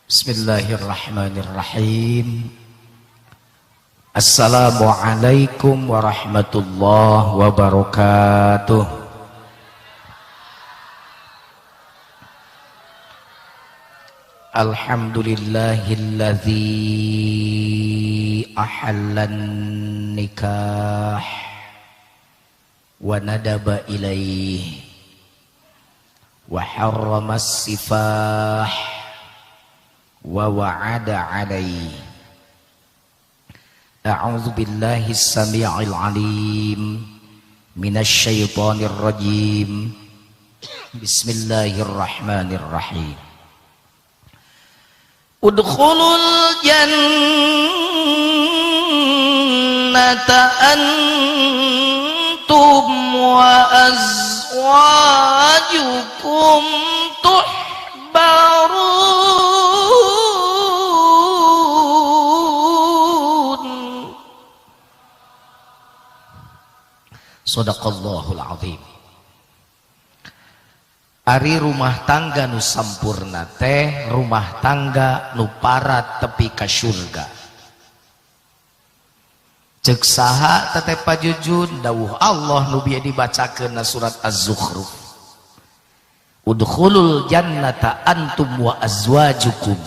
Bismillahirrahmanirrahim. Assalamualaikum warahmatullahi wabarakatuh. Alhamdulillahilladzi ahallan nikah wa nadaba ilaihi wa harrama as-sifah wa wa'ada alaihi. A'udzu billahi as-sami'il 'alim minasy syaithanir rajim. Bismillahirrahmanirrahim. Udkhulul jannata antum wa azwajukum tuhbarun. Shadaqallahul azim. Ari rumah tangga nu sampurna teh rumah tangga nu parat tepi ka surga. Ceuk saha teteh pajujun dawuh Allah nu bieu dibacakeun na surat Az-Zukhruf. Udkhulul jannata antum wa azwajukum.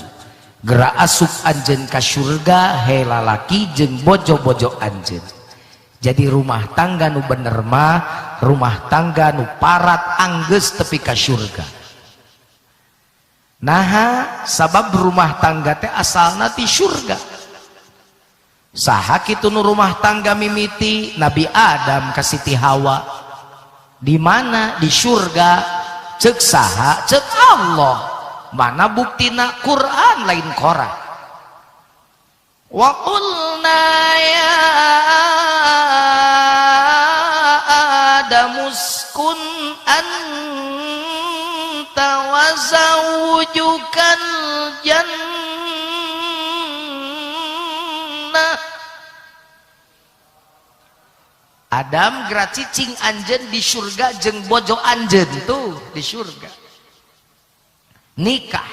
Geura asup anjeun ka surga he lalaki jeung bojo-bojo anjeun. Jadi rumah tangga nu bener mah rumah tangga nu parat anggeus tepi ka surga. Naha sabab rumah tangga teh asalna ti surga. Saha kitu nu rumah tangga mimiti? Nabi Adam ka Siti Hawa. Di mana? Di surga. Ceuk saha? Ceuk Allah. Mana buktina? Quran lain Quran. Wa qulna ya Adam uskun anta wa zawjukal jannah. Adam geura cicing anjeun di surga jeung bojo anjeun tuh di surga. Nikah.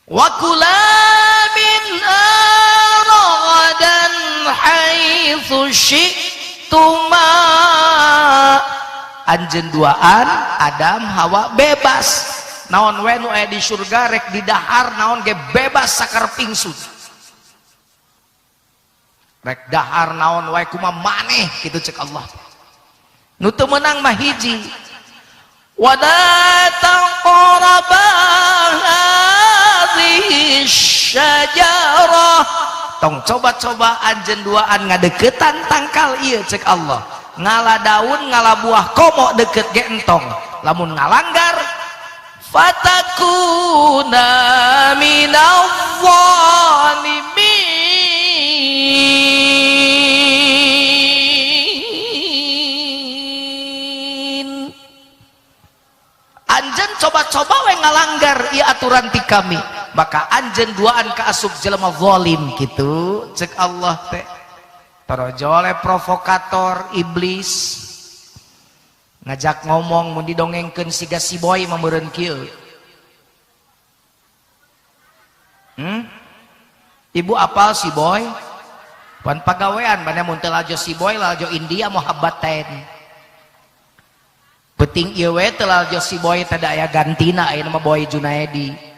Wa kula minha ragadan haitsu syi'tuma. Anjeun duaan Adam Hawa bebas. Naon we nu aya di surga rek didahar naon ge bebas sakarep ingsun. Rek dahar naon wae kumaha maneh kitu cek Allah. Nu teu meunang mah hiji. Wala taqraba hadhihi syajarah. Tong coba-coba anjeun duaan ngadeukeutan tangkal ieu cek Allah. Ngala daun ngala buah komo deket ge entong. Lamun ngalanggar fatakuna minadh dhalimin. Anjeun coba-coba we ngalanggar ieu aturan ti kami, maka anjeun duaan kaasup jelema zalim kitu cek Allah teh. Torojole provokator iblis ngajak ngomong mun didongengkeun siga si boy mah meureun kieu. Ibu apal si boy? Pan pagawean mana mun teu lajo si boy lajo India muhabbaten. Penting ieu we teu lajo si boy teh da aya gantina ayeuna mah Boy Junaedi.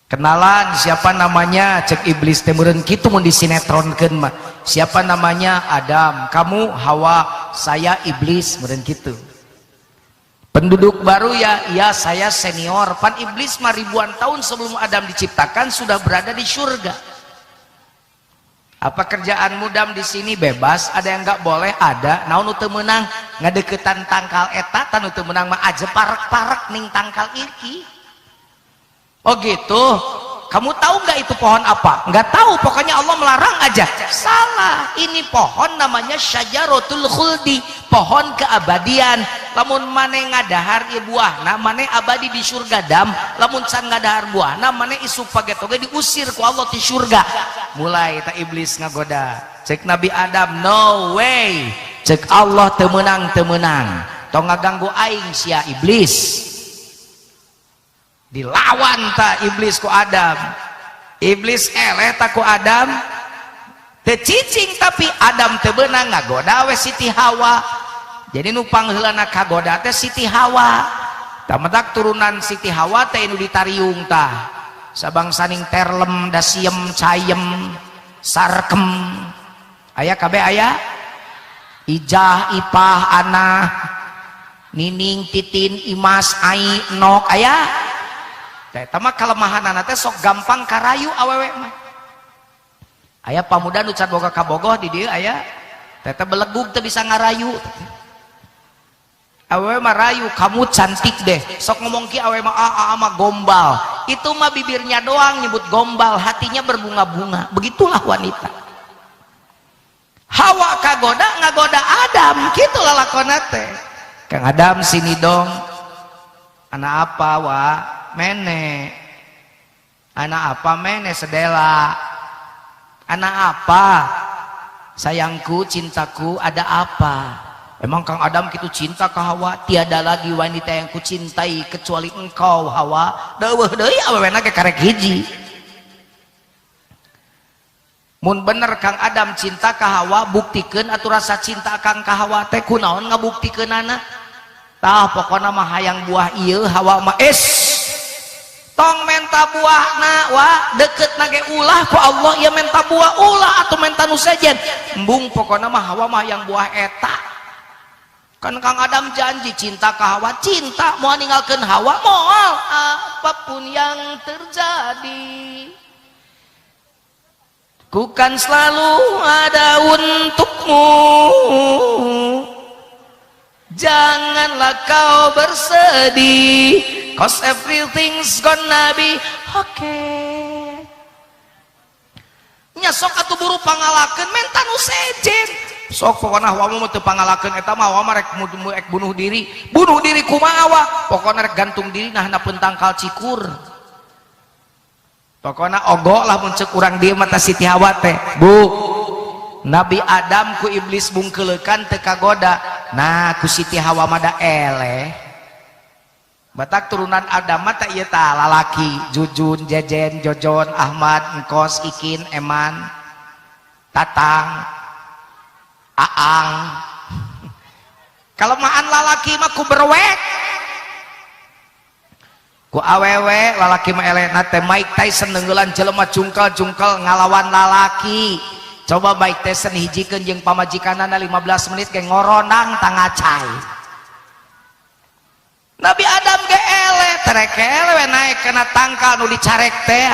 Kenalan siapa namanya cek iblis teh meureun kitu mun disinetronkeun mah. Siapa namanya? Adam. Kamu Hawa, saya iblis meureun kitu. Penduduk baru ya? Ya saya senior. Pan iblis mah ribuan tahun sebelum Adam diciptakan sudah berada di surga. Apa kerjaanmu Dam di sini? Bebas, ada yang nggak boleh, ada. Naon nu teu meunang ngadeukeutan tangkal eta, tah nu teu meunang mah aja parek-parek ning tangkal iki. Oh gitu. Kamu tahu nggak itu pohon apa? Nggak tahu, pokoknya Allah melarang aja. Salah, ini pohon namanya syajaratul khuldi, pohon keabadian. Lamun mane ngadahar ieu buahna, mane abadi di surga dam. Lamun can ngadahar buahna, mane isuk paget oge diusir ku Allah ti surga. Mulai ta iblis ngagoda. Cek Nabi Adam, no way. Cek Allah teu meunang teu meunang. Tong ngaganggu aing sia iblis. Dilawan ta iblis ku Adam. Iblis eleh ta ku Adam. Teu cicing tapi Adam teu beunang ngagoda we Siti Hawa. Jadi nu pangheulana kagoda teh Siti Hawa. Tah turunan Siti Hawa teh nu ditariung tah. Sabangsaning terlem, dasiem, cayem, sarkem. Aya kabeh aya? Ijah, Ipah, Anah, Nining, Titin, Imas, Ai, Nok aya? Teh mah kelemahanana teh sok gampang karayu awewe mah. Aya pamuda nu can boga kabogoh di dieu aya? Teh teh belegug teu bisa ngarayu. Awewe mah rayu, kamu cantik deh. Sok ngomong ki awewe mah a mah gombal. Itu mah bibirnya doang nyebut gombal, hatinya berbunga-bunga. Begitulah wanita. Hawa kagoda ngagoda Adam, kitu lalakonna teh. Kang Adam sini dong. Anak apa wa? Mene. Anak apa mene sedela. Anak apa? Sayangku, cintaku, ada apa? Emang Kang Adam gitu cinta ke Hawa? Tiada lagi wanita yang kucintai kecuali engkau Hawa. Deueuh deui awewena ge karek hiji. Mun bener Kang Adam cinta ka Hawa, buktikeun atuh rasa cinta Kang ka Hawa teh kunaon ngabuktikeunana? Tah pokona mah hayang buah ieu Hawa mah es. Tong menta buahna wa deket nage ulah ku Allah ya menta buah ulah atau menta nu sejen. Embung pokona mah Hawa mah yang buah eta. Kan Kang Adam janji cinta ka Hawa, cinta moal ninggalkeun Hawa moal apapun yang terjadi. Ku kan selalu ada untukmu. Janganlah kau bersedih, cause everything's gonna be okay. Nya sok atuh buru pangalakeun menta nu sejen. Sok pokona Hawa mah teu pangalakeun eta mah Hawa mah rek bunuh diri. Bunuh diri kumaha wa? Pokona rek gantung diri nah handapeun tangkal cikur. Pokona ogok lah mun ceuk urang dieu mah Siti Hawa teh. Bu, Nabi Adam ku iblis bungkeleukan teu kagoda. Nah ku Siti Hawa mah da eleh. Batak turunan Adam mah teh ieu tah lalaki, Jujun, Jejen, Jojon, Ahmad, Engkos, Ikin, Eman, Tatang, Aang. Kelemahan lalaki mah ku berwek. Ku awewe lalaki mah elehna teh Mike Tyson neunggelan jelema jungkel-jungkel ngalawan lalaki. Coba Mike Tyson hijikeun jeung pamajikanana 15 menit ge ngoronang tangacai. Nabi Adam ge eleh terekele we naek kana tangkal nu dicarek teh.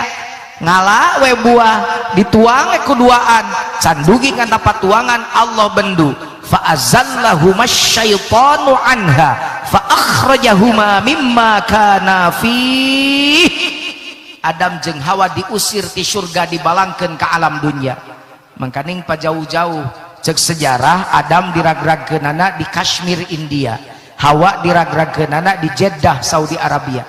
Ngala we buah dituang we ku duaan, can dugi kana patuangan Allah bendu. Fa azallahuma syaitanu anha fa akhrajahuma mimma kana fih. Adam jeung Hawa diusir ti surga dibalangkeun ka alam dunya. Mangkaning pajauh-jauh cek sejarah Adam diragragkeunana di Kashmir India, Hawa diragragkeunana di Jeddah Saudi Arabia.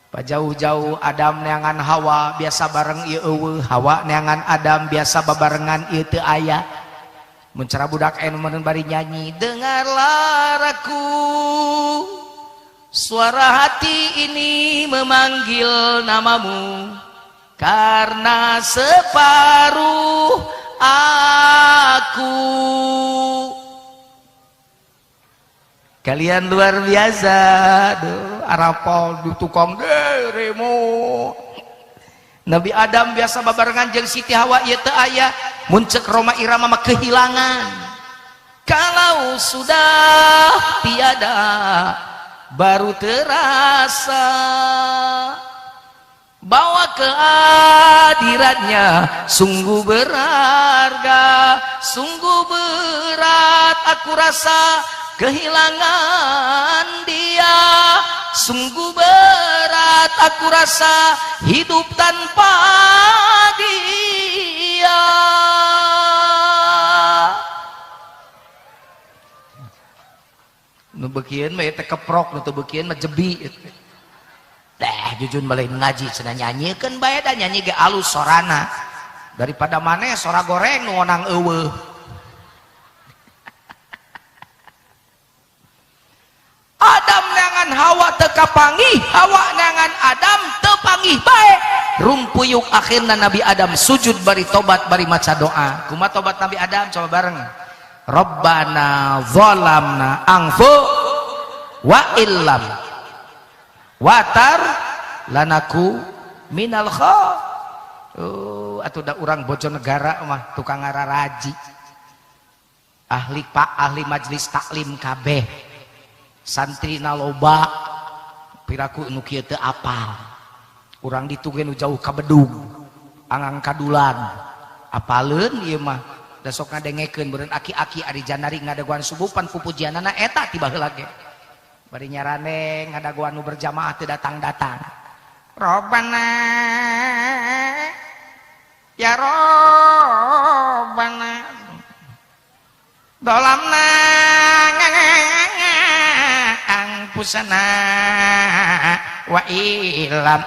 Pajauh-jauh Adam neangan Hawa biasa bareng ieu eueuh, Hawa neangan Adam biasa babarengan ieu teu aya. Mun cara budak anu mun bari nyanyi, dengarlah aku suara hati ini memanggil namamu, karena separuh aku. Kalian luar biasa. Duh, arapal di tukang dirimu. Nabi Adam biasa babarengan jeung Siti Hawa ieu teu aya. Mun ceuk Rhoma Irama mah kehilangan. Kalau sudah tiada baru terasa bahwa kehadirannya sungguh berharga, sungguh berat aku rasa kehilangan dia, sungguh berat aku rasa hidup tanpa dia. Nu beukieun mah teh keprok, nu teu beukieun mah jebi. Teh jujun balik ngaji cenah nyanyikeun bae da nyanyi ge alus sorana. Daripada maneh sora goreng nu onang eueuh. Adam neangan Hawa teu kapanggih, Hawa neangan Adam teu panggih bae. Rumpuyuk akhirna Nabi Adam sujud bari tobat bari maca doa. Kumaha tobat Nabi Adam? Coba bareng. Rabbana zalamna anfu wa illam watar lanaku minal kha. Oh, atuh da urang Bojonegara mah tukang ngararaji. Ahli pak ahli majelis taklim kabeh. Santri na loba piraku nu kieu teu apal. Urang ditu ge nu jauh ka bedug, angang kadulan. Apaleun ieu mah. Da sok ngadengekeun beureun aki-aki ari janari ngadagoan subuh pan pupujianana eta ti baheula ge. Bari nyaraneng ngadagoan nu berjamaah teu datang-datang. Robbana ya Robbana dolamna angpusana wa ilam.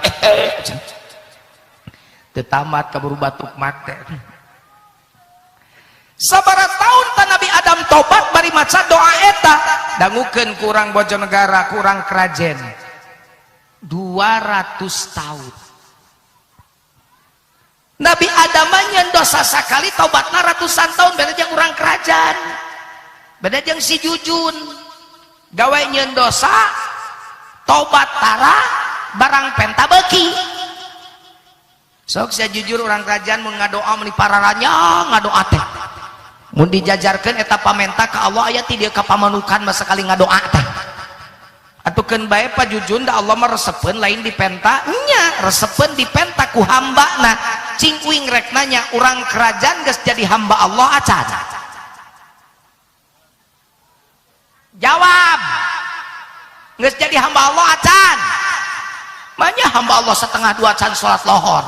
Teu tamat kaburu batuk mate. Sabaraha tahun ta Nabi Adam tobat bari maca doa eta, dangukeun kurang Bojonegara, kurang Krajen. 200 tahun. Nabi Adam nyeun dosa sakali tobatna ratusan tahun, beda jeung urang kerajaan. Beda jeung si Jujun. Gawe nyeun dosa, tobat tara, barang penta beuki. Sok sia jujur urang kerajaan mun ngadoa meuni pararanya ngadoa teh. Mun dijajarkeun eta pamenta ka Allah aya ti dieu ka pamanukan mah sakali ngadoa teh. Atukeun bae Pa Jujun da Allah mah resepeun lain dipenta nya, resepeun dipenta ku hambana. Cing uing rek nanya urang kerajaan geus jadi hamba Allah acan? Jawab. Geus jadi hamba Allah acan? Banyak hamba Allah 1:30 can salat lohor.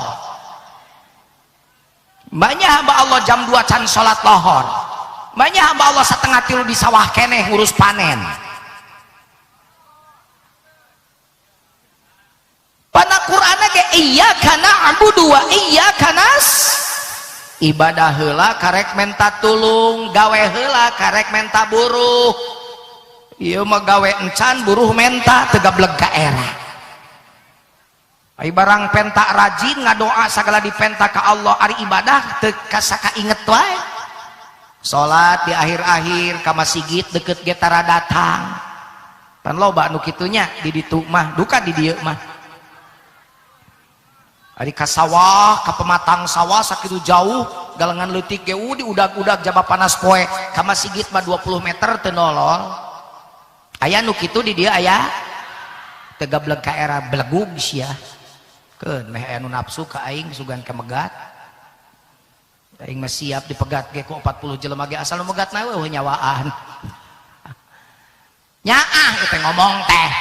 Banyak hamba Allah jam 2 can salat lohor. Banyak hamba Allah 2:30 di sawah keneh ngurus panen. Pana Qur'anna ge iyyaka na'budu wa iyyaka nas. Ibadah heula karek menta tulung, gawe heula karek menta buruh. Ieu mah gawe encan buruh menta teu gableg ka era. Ai barang penta rajin ngadoa sagala dipenta ka Allah, ari ibadah teu kasaka inget wae. Salat di akhir-akhir ka masjid deket ge tara datang. Pan loba nu kitu nya di ditu mah, duka di dieu mah. Ari ka sawah, ka pematang sawah sakitu jauh, galengan leutik ge di udag-udag jaba panas poe, ka masjid mah 20 meter teu nolol. Aya nu kitu di dieu aya teu gableg ka era belegug sia. Keun meh aya nu nafsu ka aing sugan ka megat. Aing mah siap dipegat ge ku 40 jelema ge asal nu megatna we nyawaan. Nyaah teh ngomong teh.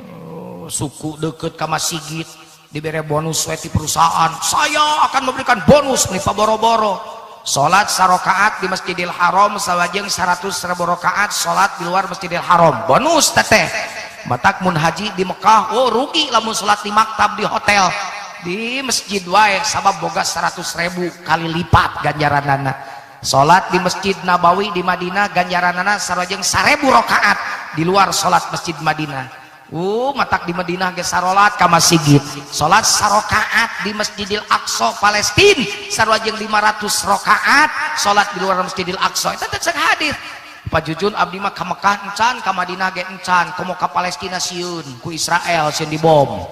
Oh, suku deket ka masjid dibere bonus we ti perusahaan. Saya akan memberikan bonus nih paboro-boro. Salat sarakaat di Masjidil Haram sawajeng 100.000 rakaat salat di luar Masjidil Haram. Bonus teteh. Matak mun haji di Mekah, oh rugi lamun salat di maktab di hotel, di masjid wae sabab boga 100.000 kali lipat ganjaranana. Salat di Masjid Nabawi di Madinah ganjaranana sarojeng 1.000 rakaat di luar salat Masjid Madinah. Matak di Madinah ge sarolat ka masjid. Salat sarakaat di Masjidil Aqsa Palestina sarojeng 500 rakaat salat di luar Masjidil Aqsa. Eta teh hadis. Pak Jujun abdi mah ka Mekah encan, ka Madinah ge encan, komo ka Palestina sieun ku Israel sieun dibom.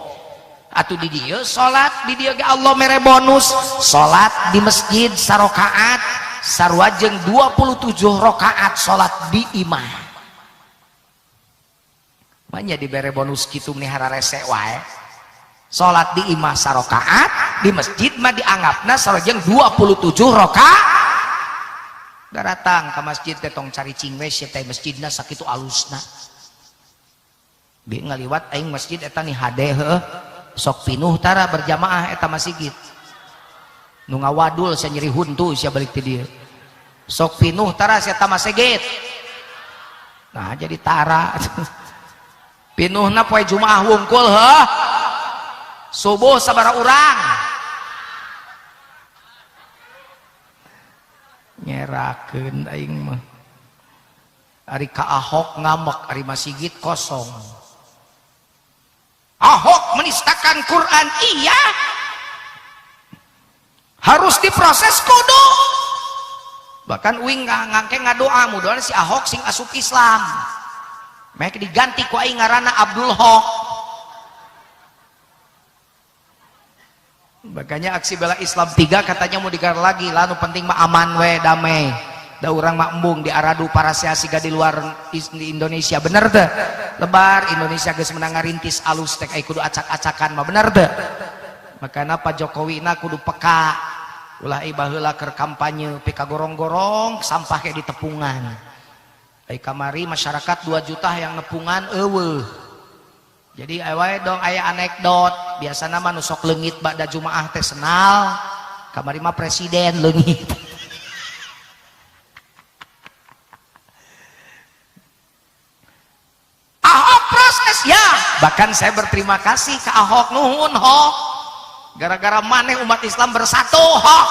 Atuh di dieu salat di dieu ge Allah mere bonus salat di masjid sarakaat sarua jeung 27 rakaat salat di imah. Manya dibere bonus kitu meni hararese wae. Salat di imah sarakaat, di masjid mah dianggapna sarua jeung 27 rakaat. Datang ke masjid teh tong cari cing we sia teh masjidna sakitu alusna. Bi ngaliwat aing masjid eta ni hade heuh. Sok pinuh tara berjamaah eta masjid. Nu ngawadul sia nyeri huntu sia balik ti dieu. Sok pinuh tara sia eta masjid. Nah jadi tara. Pinuhna poe Jumaah wungkul heuh. Subuh sabaraha urang. Nyerakeun aing mah. Ari ka Ahok ngamek, ari masjid kosong. Ahok menistakan Quran, iya, harus diproses, kudu. Bahkan uing ngangke ngadoa mudah si Ahok sing asup Islam, mek diganti ku aing ngaranna Abdul Hok. Makanya aksi bela Islam 3 katanya mau digelar lagi. Lalu penting mah aman we, damai. Da urang mah embung di aradu parasea siga di luar di Indonesia, bener teu? Lebar Indonesia geus menang ngarintis alus tek ai kudu acak-acakan mah, bener teu? Makana Pak Jokowi na kudu peka. Ulah ai baheula keur kampanye pika gorong-gorong sampah kayak di tepungan. Ai kamari masyarakat 2 juta yang nepungan eueuh. Jadi wae dong aya anekdot, biasana mah nu sok leungit ba'da Jumaah teh senal, kamari mah presiden leungit. Ahok proses ya, bahkan saya berterima kasih ke Ahok, nuhun Hok, gara-gara maneh umat Islam bersatu Hok,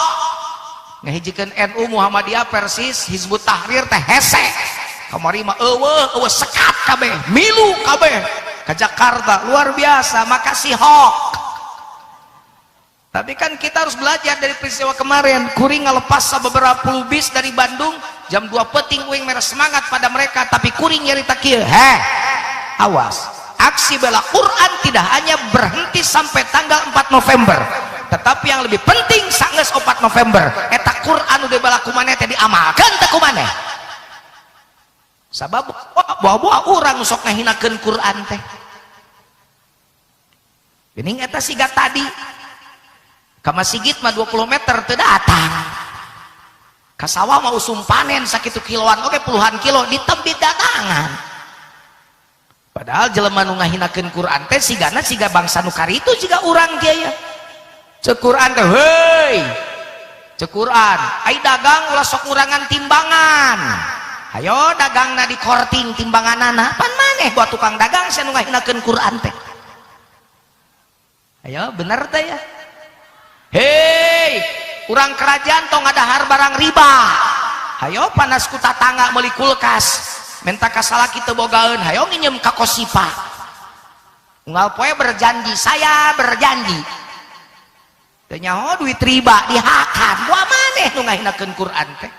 ngahijikeun NU Muhammadiyah Persis Hizbut Tahrir teh hese, kamari mah eueuh eueuh sekat kabeh, milu kabeh ke Jakarta, luar biasa, makasih Hok. Tapi kan kita harus belajar dari peristiwa kemarin. Kuring ngalepas beberapa puluh bis dari Bandung jam 2 peting, uing merah semangat pada mereka, tapi kuring nyarita kieu, heh, awas, aksi bela Quran tidak hanya berhenti sampai tanggal 4 November, tetapi yang lebih penting sanggeus 4 November eta Quran udah bela kumaneh teh diamalkeun teh kumaneh. Sabab buah-buah urang sok ngahinakeun Quran teh. Geuning eta siga tadi ka masjid mah 20 meter teu datang. Ka sawah mah usum panen sakitu kiloan oge puluhan kilo ditebit datangan. Padahal jelema nu ngahinakeun Quran teh sigana siga bangsa nu karitu siga urang kieu ya. Ceuk Quran teh heuy. Ceuk Quran, ai dagang ulah sok ngurangan timbangan. Hayo dagangna di korting timbanganana. Pan maneh buat tukang dagang sia nu ngahinakeun Quran teh. Ayo bener teh ya. Hei, urang kerajaan tong ngadahar barang riba. Hayo panas ku tatangga meuli kulkas. Menta ka salaki teu bogaeun, hayo nginjem ka kosipa. Unggal poe berjanji, saya berjanji. Teu nyaho duit riba dihakan. Buah maneh nu ngahinakeun Quran teh.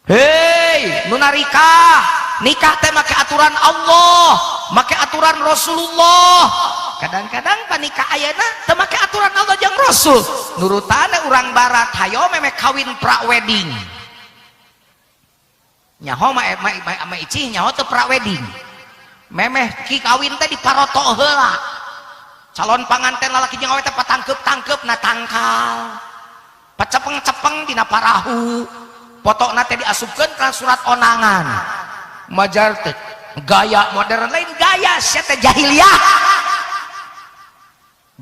Hei, nu narikah, nikah teh make aturan Allah, make aturan Rasulullah. Kadang-kadang panikah ayeuna teu make aturan Allah jeung Rasul. Nurutana urang barat, hayo memeh kawin pra wedding. Nyaho mah ma icih nyaho teu pra wedding. Memeh ki kawin teh diparoto heula. Calon panganten lalaki jeung awewe teh patangkeup-tangkeup na tangkal. Pacepeng-cepeng dina parahu. Potokna teh diasupkeun kana surat onangan. Majar teh gaya modern lain gaya sia teh jahiliyah.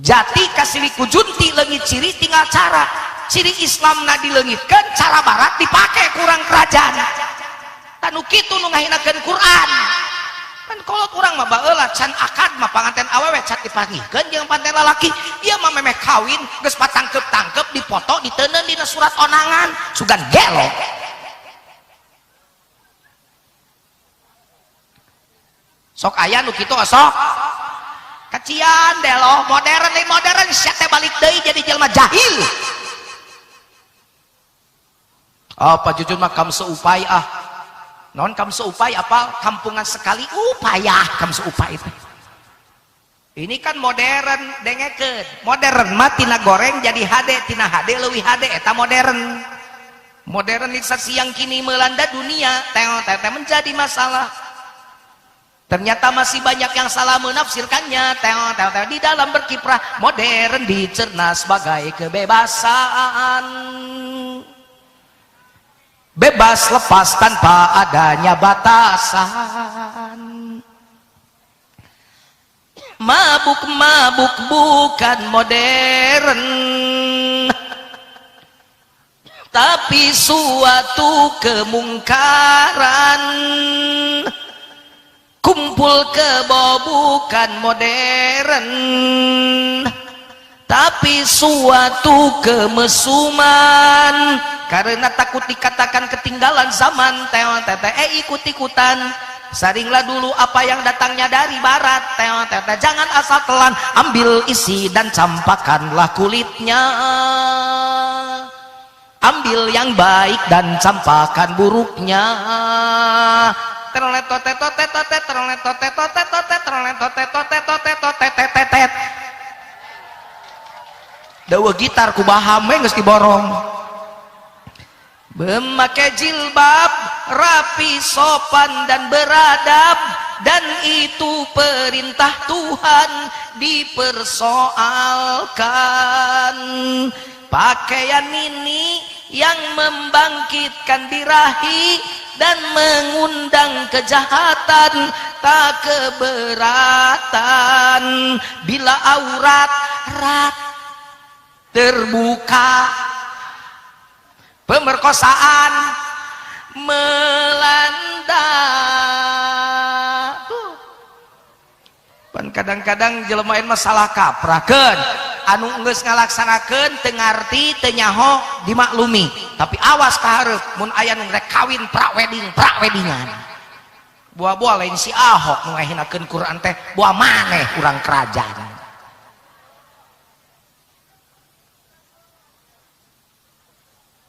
Jati kasiliku junti leungit ciri tinggal cara. Ciri Islam na dileungitkeun, cara barat dipake kurang kerajaan. Tanu kitu nu ngahinakeun Quran. Kan kolot urang mah baheula can akad mah panganten awewe can dipanggihkeun jeung panganten lalaki. Ieu mah memeh kawin geus patangkeup-tangkeup dipoto diteundeun dina surat onangan, sugan gelo. Sok aya nu kitu sok. Kacian delo modern lain modern sia teh balik deui jadi jelema jahil. Oh, Pak Jujun mah kam seupai ah. Non kam seupai apa kampungan sekali upaya kam seupai itu. Ini kan modern dengekeun. Modern mah tina goreng jadi hade, tina hade leuwih hade eta modern. Modernisasi yang kini melanda dunia teh menjadi masalah. Ternyata masih banyak yang salah menafsirkannya. Teh di dalam berkiprah modern dicerna sebagai kebebasan. Bebas lepas tanpa adanya batasan. Mabuk-mabuk bukan modern, tapi suatu kemungkaran. Kumpul kebo bukan modern, tapi suatu kemesuman. Karena takut dikatakan ketinggalan zaman, teh ikut-ikutan. Saringlah dulu apa yang datangnya dari barat. Jangan asal telan, ambil isi dan campakkanlah kulitnya. Ambil yang baik dan campakkan buruknya. Dawa gitar ku baham we geus diborong. Memakai jilbab rapi, sopan dan beradab, dan itu perintah Tuhan dipersoalkan. Pakaian ini yang membangkitkan birahi dan mengundang kejahatan tak keberatan bila aurat rat terbuka. Pemerkosaan melanda. Tuh. Pan kadang-kadang jelema masalah kaprahkeun anu geus ngalaksanakeun teu ngarti teu nyaho dimaklumi, tapi awas ka hareup mun aya nu rek kawin pra-wedding pra-weddingan. Buah-buah lain si Ahok nu ngahinakeun Quran teh, buah maneh urang kerajaan.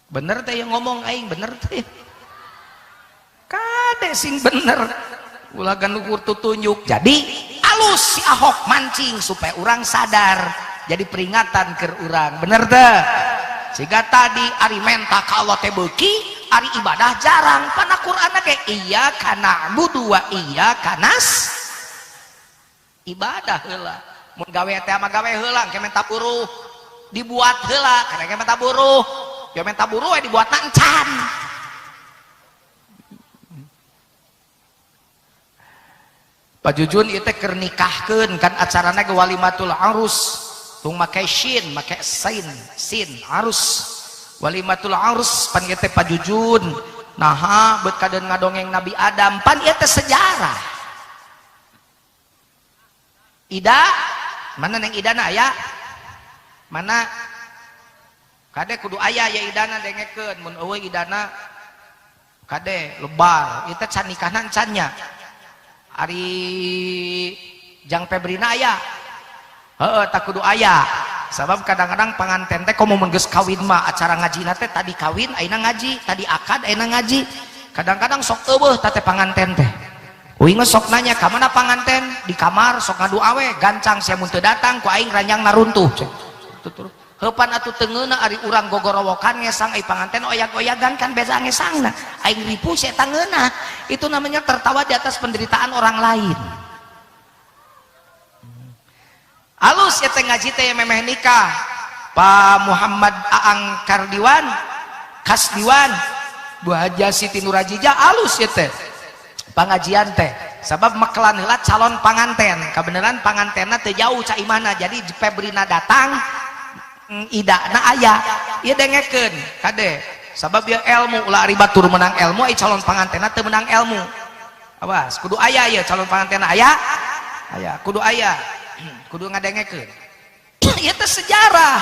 Bener teh yang ngomong aing, bener teh. Kade sing bener. Ulah ganukur tutunjuk. Jadi alus si Ahok mancing supaya urang sadar. Jadi peringatan ke urang. Bener teh. Sehingga tadi ari menta ka Allah teh beuki, ari ibadah jarang. Pana Qur'an ge iyyaka na'budu wa iyyaka nas. Ibadah heula. Mun gawe teh mah gawe heula, engke menta buruh. Dibuat heula, karena engke menta buruh. Ya minta buruh ya dibuat nangcan. Pak Jujun ieu teh keur nikahkeun kan acarana ge walimatul arus. Tung make shin, make sin, sin arus. Walimatul arus pan ieu teh Pak Jujun. Naha beut kadeun ngadongeng Nabi Adam, pan ieu teh sejarah. Ida, mana neng Idana aya? Mana? Kade kudu aya ya idana dengekeun mun eueuh idana kade lebar ieu teh can nikahna can nya. Ari Jang Febrina aya heueuh tak kudu aya sabab kadang-kadang panganten teh komo mun geus kawin mah acara ngajina teh tadi kawin ayeuna ngaji, tadi akad ayeuna ngaji. Kadang-kadang sok eueuh tah teh panganten teh. Uing sok nanya ka mana panganten? Di kamar sok ngadu awe gancang sia mun teu datang ku aing ranjang naruntuh. Tutur. Heupan atuh tengeuna ari urang gogorowokan ngesang ai panganten oyag-oyagan kan beda ngesangna aing ripu sia tangeuna. Itu namanya tertawa di atas penderitaan orang lain. Alus ya teh ngaji teh memeh nikah Pak Muhammad Aang Kardiwan Kasdiwan Bu Haja Siti Nurajija alus ya teh pangajian teh sabab mekelan heula calon panganten. Kabeneran pangantenna teu jauh ca imahna, jadi Febrina datang ida na aya ieu dengekeun kade sabab ieu ilmu ulah ari batur menang ilmu ai calon pangantenna teu menang ilmu. Awas kudu aya ieu calon pangantenna aya aya kudu aya kudu ngadengekeun. Ieu teh sejarah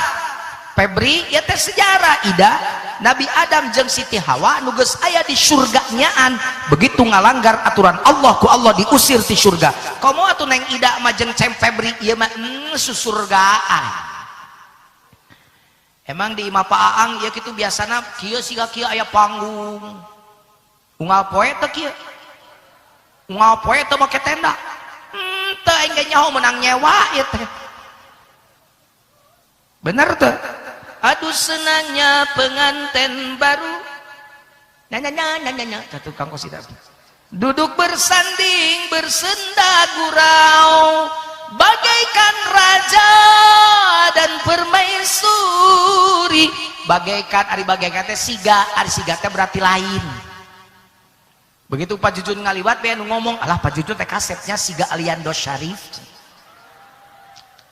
Febri, ieu teh sejarah Ida Nabi Adam jeung Siti Hawa nu geus aya di surga nyaan begitu ngalanggar aturan Allah ku Allah diusir ti surga. Komo atuh neng Ida mah jeung Cem Febri ieu mah susurgaan. Emang di imah Pak Aang ya kitu biasana kieu siga kieu aya panggung. Unggal poe teh kieu. Unggal poe teh make tenda. Teu aing ge nyaho menang nyewa ieu teh. Bener teh? Aduh senangnya pengantin baru. Nya nya nya nya nya nya tukang kosida. Duduk bersanding bersenda gurau bagaikan raja dan permaisuri. Bagaikan ari bagaikan teh siga, ari siga teh berarti lain. Begitu Pak Jujun ngaliwat be anu ngomong, alah Pak Jujun teh kasepnya siga Aliando Syarif.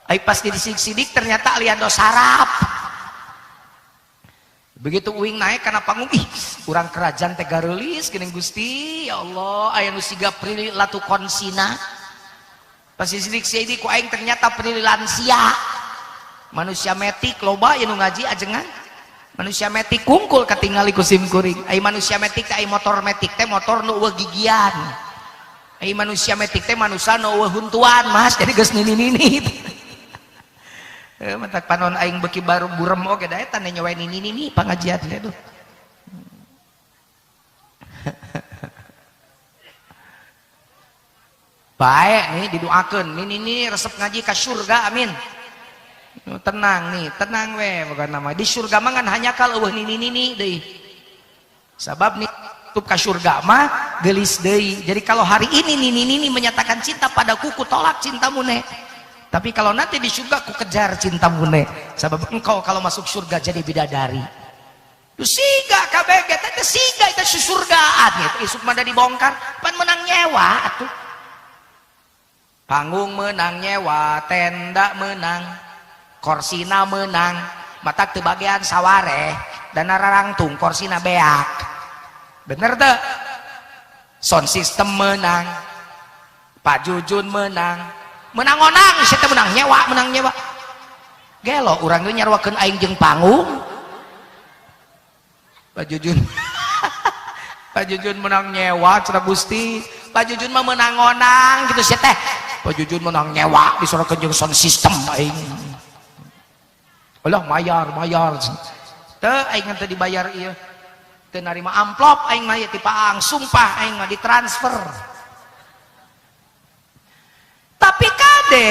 Ai pas disidik-sidik ternyata Aliando Sarap. Begitu uing naik kana panggung, ih urang kerajaan teh gareulis geuning Gusti, ya Allah, aya nu siga Prilly Latukonsina. Pas disidik-sidik ku aing ternyata Prilly lansia. Manusia metik loba aya nu ngaji ajengan. Manusia metik kungkul katingali ku sim kuring. Ai manusia metik teh ai motor metik teh motor nu eueuh gigian. Ai manusia metik teh manusia nu eueuh huntuan mas jadi geus nini-nini. Matak panon aing beuki baru burem oge da eta nyowe nini-nini pangajian teh tuh. Baik nih didoakeun nini-nini resep ngaji ka surga amin. Tenang nih, tenang we bukan nama. Di surga mah ngan hanya kal eueuh nini-nini deui. Sabab nih tutup ka surga mah gelis deui. Jadi kalau hari ini nini-nini menyatakan cinta padaku, ku tolak cintamu ne. Tapi kalau nanti di surga ku kejar cintamu ne. Sabab engkau kalau masuk surga jadi bidadari. Lu siga kabeh ge teh siga eta surgaan gitu. Isuk mah da dibongkar, pan menang nyewa atuh. Panggung menang nyewa, tenda menang, korsina menang, matak teu bagian sawareh dan nararangtung korsina beak. Bener teu? Sound system menang, Pak Jujun menang, menang onang, sia teh menang nyewa, menang nyewa. Gelo urang ge nyaruakeun aing jeung panggung. Pak Jujun. Pak Jujun menang nyewa cenah Gusti. Pak Jujun mah menang onang gitu sia teh. Pak Jujun menang nyewa disorakeun jeung sound system aing. Alah mayar mayar. Teu aing teu dibayar ieu. Teu narima amplop aing mah ieu ti Paang, sumpah aing mah ditransfer. Tapi kade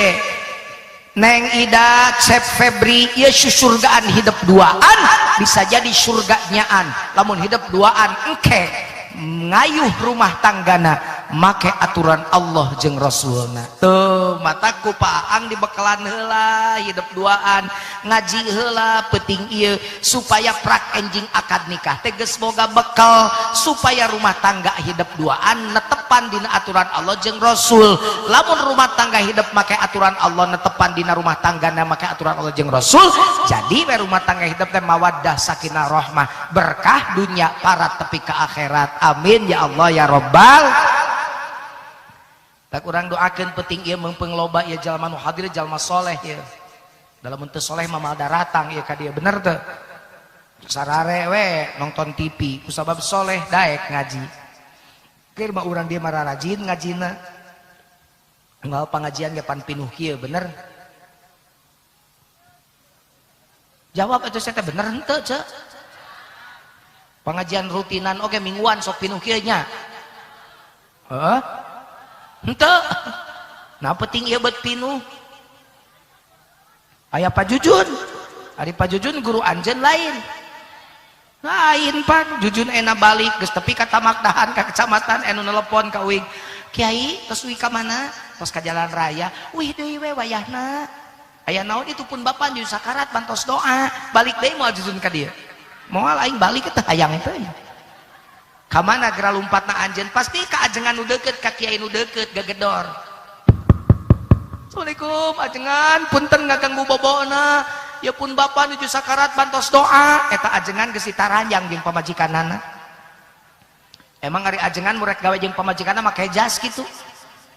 Neng Ida, Cep Febri, ieu surgaan hidup duaan, bisa jadi surga nyaan. Lamun hidup duaan engke ngayuh rumah tanggana make aturan Allah jeung Rasulna. Tuh mataku Paang dibekalan heula hidup duaan, ngaji heula penting ieu supaya prak enjing akad nikah teh geus boga bekal supaya rumah tangga hidup duaan netepan dina aturan Allah jeung Rasul. Lamun rumah tangga hidup make aturan Allah netepan dina rumah tanggana make aturan Allah jeung Rasul, jadi we rumah tangga hidup teh mawaddah sakinah rahmah berkah dunya para tepi ke akhirat. Amin ya Allah ya Rabbal. Tak urang doakeun penting ieu meungpeung loba ieu jalma nu hadir jalma soleh ieu. Dalam teu soleh mah moal daratang ieu ka dieu bener teu? Sarare we nonton TV kusabab soleh daek ngaji. Keur mah urang dieu mah rarajin ngajina. Unggal pangajian ge pan pinuh kieu bener. Jawab atuh saya teh bener henteu ceu? Pengajian rutinan oke mingguan sok pinuh kieu nya. Heeh. Henteu. Nah penting ieu bet pinuh. Aya Pak Jujun. Ari Pak Jujun guru anjeun lain. Lain pan Jujun enak balik geus tepi ka Tamakdahan ka kecamatan anu nelepon ka uing. Kiai tos uih ka mana? Tos ka jalan raya. Wih deui we wayahna. Aya naon itu pun bapak jeung sakarat bantos doa. Balik deui moal Jujun ka dieu. Moal aing balik teh hayang teh. Ka mana geura lumpatna anjeun pasti ka ajengan nu deukeut ka kiai nu deukeut gagedor. Assalamualaikum ajengan punten ngaganggu bobona. Ya pun bapak nuju sakarat bantos doa. Eta ajengan geus ditaranjang jeung pamajikanana. Emang ari ajengan murek gawe jeung pamajikanna make jas kitu?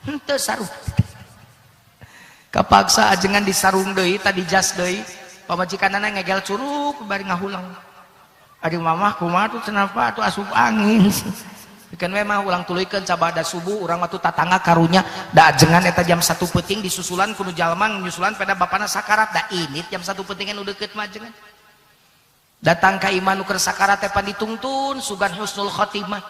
Henteu sarung. Kapaksa ajengan disarung deui tadi jas deui. Pamajikanana ngegel curug bari ngahulang. Aduh mamah kumaha tuh cenah atuh asup angin. Pikeun we mah ulang tuluykeun cabada subuh urang mah tuh tatangga karunya da ajengan eta jam 1 peuting disusulan kudu jalma nyusulan pada bapana sakarat da init jam 1 peuting nu deukeut mah ajengan. Datang ka imah nu keur sakarat teh pan ditungtun sugan husnul khotimah.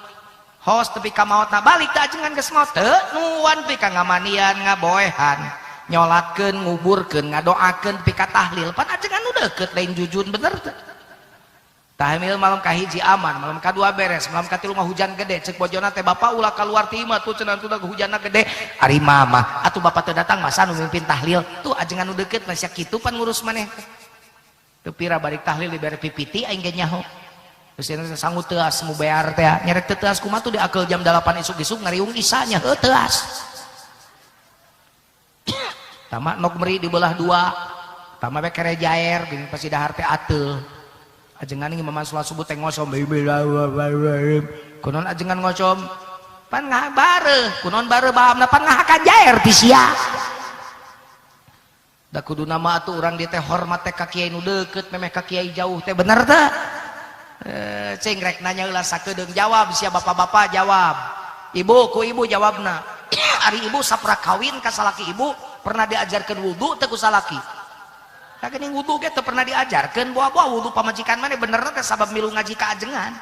Hos tepi ka maotna balik da ajengan geus maot teu nuan pi ka ngamanian ngaboehan nyolatkeun nguburkeun ngadoakeun tepi ka tahlil pan ajengan nu deukeut lain Jujun bener teu? Tahmil malam kahiji aman, malam kadua beres, malam katilu mah hujan gede. Cek bojona teh bapak ulah keluar ti imah tuh cenah tuh hujanna gede. Ari mama, atuh bapak teu datang masa nu mimpin tahlil. Tuh ajengan nu deukeut mah sia kitu pan ngurus maneh. Teu pira balik tahlil dibere pipiti aing ge nyaho. Geus cenah sanggup teuas mu bear teh. Nyerek teu teuas kumaha tuh diakeul jam 8 isuk-isuk ngariung isanya heuh teuas. Tama nok meri dibelah dua. Tama we kere jaer geuning pasti dahar teh ateul. Ajengan ini mama sholat subuh teh ngosom kunon ajengan ngosom pan ngah bare kunon bare bahamna pan ngahakan jaer ti sia da kudu nama atuh urang dieu teh hormat teh ka kiai nu deukeut memeh ka kiai jauh teh bener teh cing rek nanya heula sakedeung jawab sia bapak-bapak jawab ibu ku ibu jawabna Ari ibu sapra kawin ka salaki ibu pernah diajarkeun wudu teu ku salaki? Tah geuning wudu ge teu pernah diajarkeun, boa-boa wudu pamajikan maneh benerna teh sabab milu ngaji ka ajengan.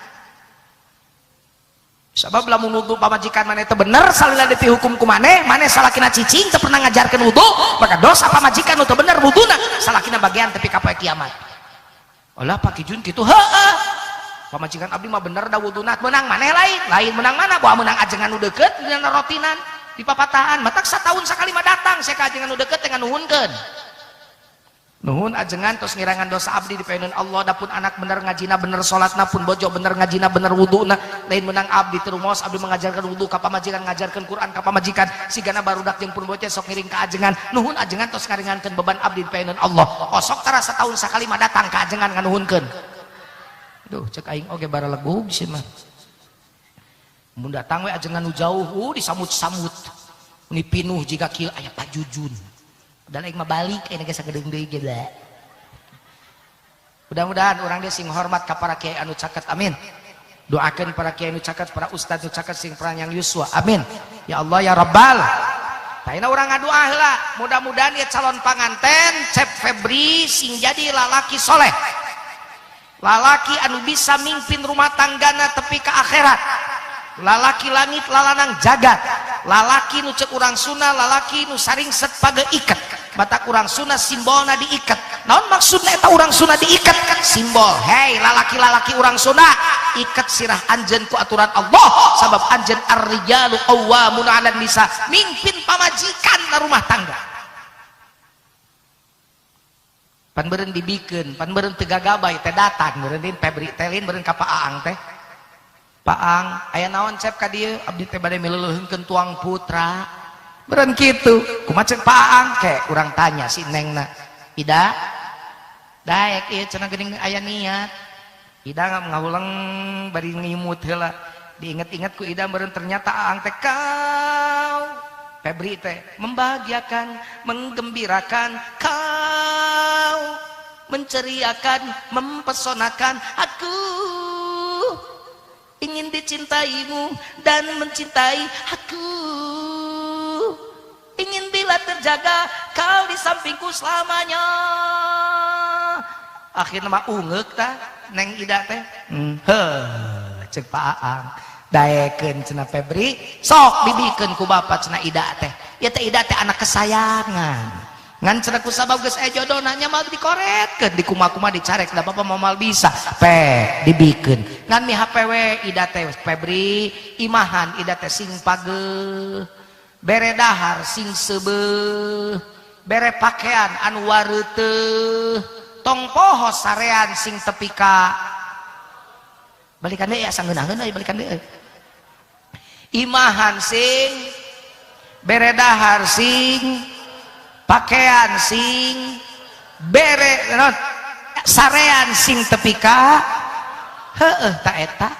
Sabab lamun wudu pamajikan maneh teu bener salila dipihukum ku maneh, maneh salakina cicing teu pernah ngajarkeun wudu, maka dosa pamajikan nu teu bener wuduna, salakina bagian tepi ka poe kiamat. Alah Pak Kijun kitu heueuh. Pamajikan abdi mah bener da wuduna, meunang maneh lain, lain meunang mana boa meunang ajengan nu deukeut dina rotinan di papatahan, matak satahun sakali mah datang saya ka ajengan nu deukeut teh nganuhunkeun. Nuhun ajengan tos ngirangan dosa abdi dipaeun Allah, dapun anak bener ngajina bener salatna, pun bojo bener ngajina bener wuduna, lain meunang abdi terumos abdi mengajarkan wudu ka pamajikan, ngajarkeun Quran ka pamajikan, sigana barudak jeung pun bojo sok ngiring ka ajengan. Nuhun ajengan tos ngaringankeun beban abdi dipaeun Allah. Osok tara satahun sakali mah datang ka ajengan nganuhunkeun. Duh cek aing oge baralegug sih mah. Mun datang we ajengan nu jauh, disamut-samut. Ni pinuh jiga kieu aya Pak Jujun. Dan aing mah balik aing geus sagedeung deui ge. Mudah-mudahan urang dia sing hormat ka para kiai anu caket, amin. Doakeun para kiai anu caket, para ustad anu caket sing panjang yuswa, amin. Ya Allah ya Rabbal. Taina urang ngadoa heula, mudah-mudahan ieu calon panganten Cep Febri sing jadi lalaki soleh. Lalaki anu bisa mimpin rumah tanggana tepi ka akhirat. Lalaki langit lalanang jagat. Lalaki nu cek urang Sunda, lalaki nu saringset page iket. Batak urang Sunda simbolna diiket. Naon maksudna eta urang Sunda diiket? Simbol, hei lalaki-lalaki urang Sunda, iket sirah anjeun ku aturan Allah, sabab anjeun ar-rijalu qawwamun 'alan nisa, mimpin pamajikan na rumah tangga. Pan beureun dibikeun, pan beureun teu gagabay teh datang, beureun din Febri teh lin beureun ka Pak Aang teh. Pak Aang, aya naon Cep ka dieu? Abdi teh bade mileuleunkeun tuang putra. Beureun kitu. Kumaha cek Pak Aang? Ke urang tanya si Nengna. Ida, daek ieu cenah geuning aya niat. Ida ngahuleng bari ngimut heula. Diinget-inget ku Ida beureun ternyata Aang teh kau Febri teh membahagiakan, menggembirakan, kau menceriakan, mempesonakan aku. Ingin dicintaimu dan mencintai aku. Ingin bila terjaga kau di sampingku selamanya. Akhirnya mah ungeuk tah Neng Ida teh. Heuh, cek Pak Aang. Daekeun cenah Febri, sok dibikeun ku bapa cenah Ida teh. Ieu teh Ida teh anak kesayangan. Ngan cenah ku sabab geus aya jodona nya mah dikoretkeun, dikumaha-kumaha dicarek da bapa moal bisa. Pe dibikeun. Ngan mi HP we Ida teh Febri, imahan Ida teh sing pageuh. Bere dahar sing seubeuh, bere pakaian anu wareuteuh, tong poho sarean sing tepi ka balikan deui asa ngeunaheun euy balikan deui. Imahan sing bere dahar sing pakaian sing bere naon sarean sing tepi ka heueuh ta eta.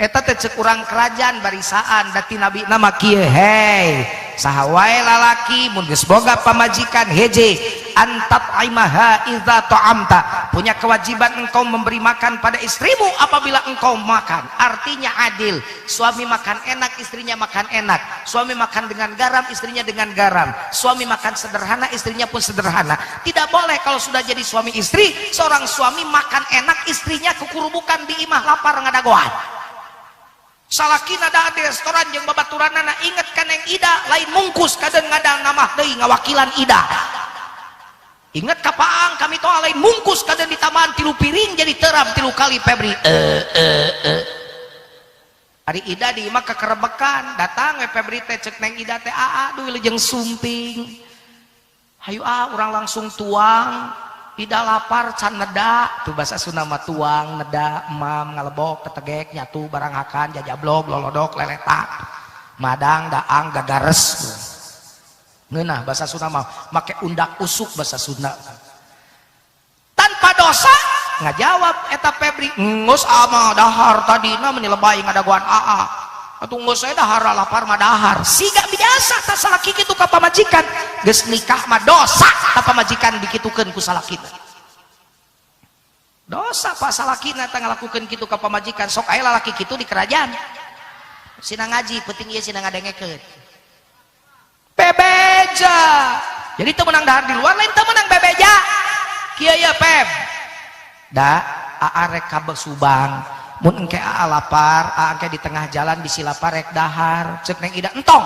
Eta teh cek urang kerajaan barisaan dati nabi nama kieu, hei saha wae lalaki mun geus boga pamajikan heje antat aimaha idza ta'amta, punya kewajiban engkau memberi makan pada istrimu apabila engkau makan. Artinya adil, suami makan enak istrinya makan enak, suami makan dengan garam istrinya dengan garam, suami makan sederhana istrinya pun sederhana. Tidak boleh kalau sudah jadi suami istri, seorang suami makan enak istrinya kukurubukan di imah lapar ngadagoan. Salakina da di restoran jeung babaturanana inget kan yang Ida lain mungkus kaden ngadang namah deui ngawakilan Ida. Inget ka Paang kami toa lain mungkus kaden di taman 3 piring jadi teram 3 kali Febri. Ari Ida di imah kekerebekan datang we Febri teh cek neng Ida teh aa duh wilujeng sumping. Hayu ah urang langsung tuang. Ida lapar can neda tuh bahasa Sunda mah tuang neda emam ngalebok ketegek nyatu barang hakan jajablog lolodok leletak madang daang gagares ngeunah bahasa Sunda mah make undak usuk bahasa Sunda tanpa dosa ngajawab eta Febri geus ama dahar tadina meni lebay ngadagoan aa atuh geus saya dahar lapar mah dahar siga biasa ta salaki kitu ka pamajikan geus nikah mah dosa ta pamajikan dikitukeun ku salakina dosa pak salakina ta ngalakukeun kitu ka pamajikan sok aya lalaki kitu di kerajaan Sina ngaji penting ieu sina ngadengekeun. Bebeja. Jadi teu meunang dahar di luar lain teu meunang bebeja. Kieu ye Peb. Da aa rek ka Subang. Mun engke aa lapar, aa engke di tengah jalan bisi lapar rek dahar. Ceuk Neng Ida entong.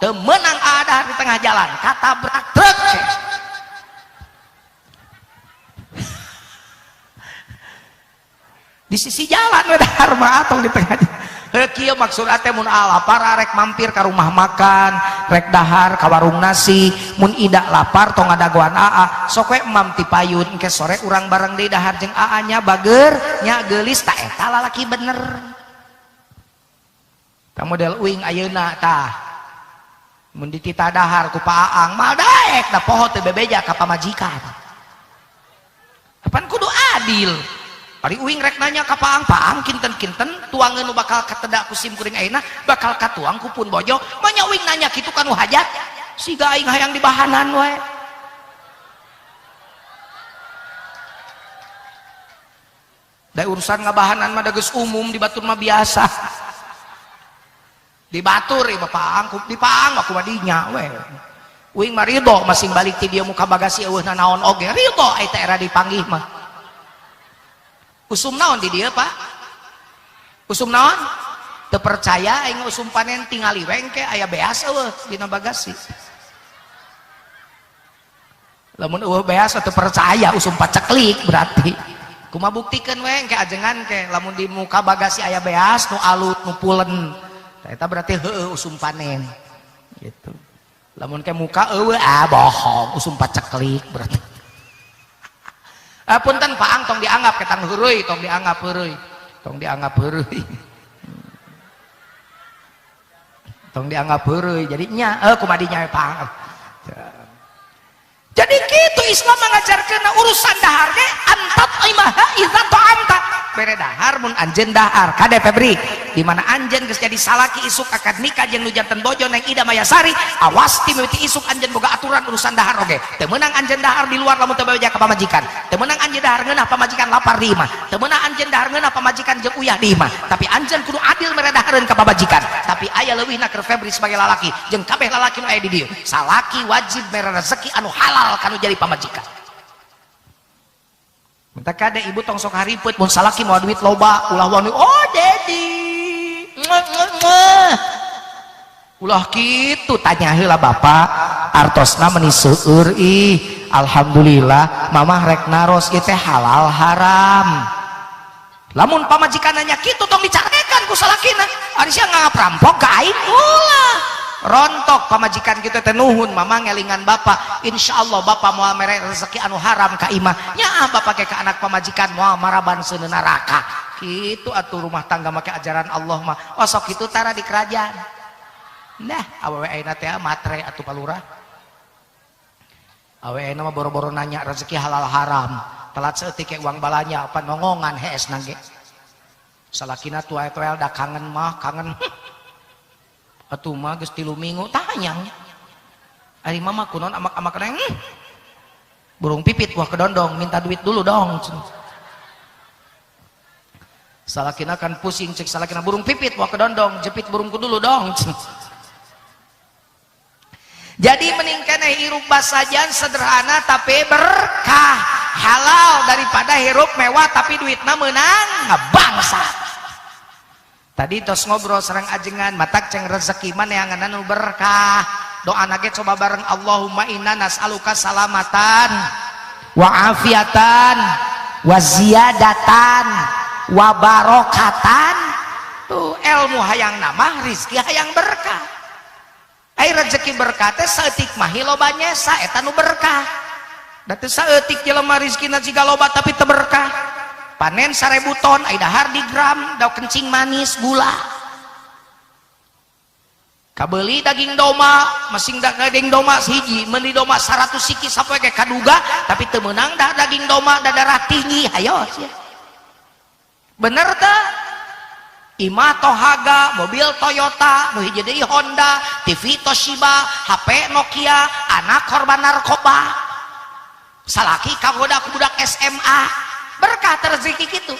Teu meunang aa dahar di tengah jalan, katabrak truk. Di sisi jalan we dahar mah atong di tengah jalan. Heuh kieu maksud teh mun aa lapar rek mampir ka rumah makan, rek dahar ka warung nasi, mun Ida lapar tong ngadagoan aa, sok we emam ti payun engke sore urang bareng deui dahar jeung aa nya bager, nya geulis ta eta lalaki bener. Tah model uing ayeuna tah. Mun dititah dahar ku Pa Aang mal daek da poho teu bebeja ka pamajikan. Apan kudu adil. Ari uing rek nanya ka Paang, Paang kinten-kinten tuangeun nu bakal katedak ku sim kuring ayeuna bakal katuang ku pun bojo. Manya uing nanya kitu ka nu hajat? Siga aing hayang dibahanan we. Da urusan ngabahanan mah da geus umum di batur mah biasa. Di batur ieu Paang, di Paang mah kumaha dinya we. Uing mah ridho masing balik ti dieu muka bagasi eueuh nanaon oge ridho ai teh era dipanggih mah. Usum naon di dieu Pak? Usum naon? Teu percaya aing usum panen tingali we engke aya beas eueuh dina bagasi. Lamun eueuh beas teu percaya usum paceklik berarti. Kumaha buktikeun we engke ajengan ke lamun di muka bagasi aya beas nu alut nu pulen. Tah eta berarti heueuh usum panen. Gitu. Lamun ke muka eueuh ah bohong usum paceklik berarti. Punten Paang tong dianggap ketang heureuy, tong dianggap heureuy. Tong dianggap heureuy. Tong dianggap heureuy. Jadi nya kumaha dinya Paang. Jadi kitu Islam mengajarkeun urusan dahar ge antat imaha idza ta'amta. Bere dahar mun anjeun dahar. Kade Febri, di mana anjeun geus jadi salaki isuk akad nikah jeung nu janten bojo Neng Ida Mayasari, awas ti mimiti isuk anjeun boga aturan urusan dahar oge. Teu meunang anjeun dahar di luar lamun teu bebeja ka pamajikan. Teu meunang anjeun dahar ngeunah pamajikan lapar di imah. Teu meunang anjeun dahar ngeunah pamajikan jeung uyah di imah. Tapi anjeun kudu adil mere dahareun ka pamajikan. Tapi aya leuwihna keur Febri sebagai lalaki jeung kabeh lalaki nu aya di dieu. Salaki wajib mere rezeki anu halal kanu jadi pamajikan. Minta kade ibu tong sok haripet mun salaki moal duit loba ulah wani oh dedi ulah kitu tanya heula bapak artosna meni seueur ih alhamdulillah mamah rek naros ieu teh halal haram. Lamun pamajikan nanya kitu tong dicarekan ku salakina ari sia ngaperampok ka aing ulah rontok pamajikan kita teh nuhun mama ngelingan bapak insyaallah bapak moal mere rezeki anu haram ka imah nyaah bapak ke ka anak pamajikan moal maraban seuneu neraka kitu atuh rumah tangga make ajaran Allah mah osok kitu tara di kerajaan. Nah awewe ayeuna teh matre atuh palurah awewe ayeuna mah boro-boro nanya rezeki halal haram telat saeutik ke uang balanya apa nongongan hees nangge salakina tuae-tuel da kangen mah kangen. Atuh mah geus 3 minggu tanyang. Ari mama kunaon amak-amak neng? Burung pipit wah kedondong minta duit dulu dong. Salakina kan pusing cek salakina burung pipit wah kedondong jepit burungku dulu dong. Jadi meningkatnya hirup basajan sederhana tapi berkah halal daripada hirup mewah tapi duitna meunang ngebangsa. Tadi tos ngobrol sareng ajengan matak ceng rezeki mah neangan anu berkah. Doa nage coba bareng Allahumma inna nas'aluka salamatan wa afiatan wa ziyadatan wa barokatan. Tuh ilmu hayang namah rizki hayang berkah. Ai rezeki berkah teh saeutik mah loba nyesa eta nu berkah. Da teu saeutik jelema rizkina jiga loba tapi teu berkah. Panen 1000 ton ai dahar di gram da kencing manis gula. Kabeli daging domba masing daging domba sehiji meuni domba 100 siki sapoe ge kaduga tapi teu meunang dah daging domba da darah tinggi hayo sia. Bener teu? Imah Tohaga, mobil Toyota, nu hiji deui Honda, TV Toshiba, HP Nokia, anak korban narkoba. Salaki kagoda ku budak SMA. Berkah rezeki kitu.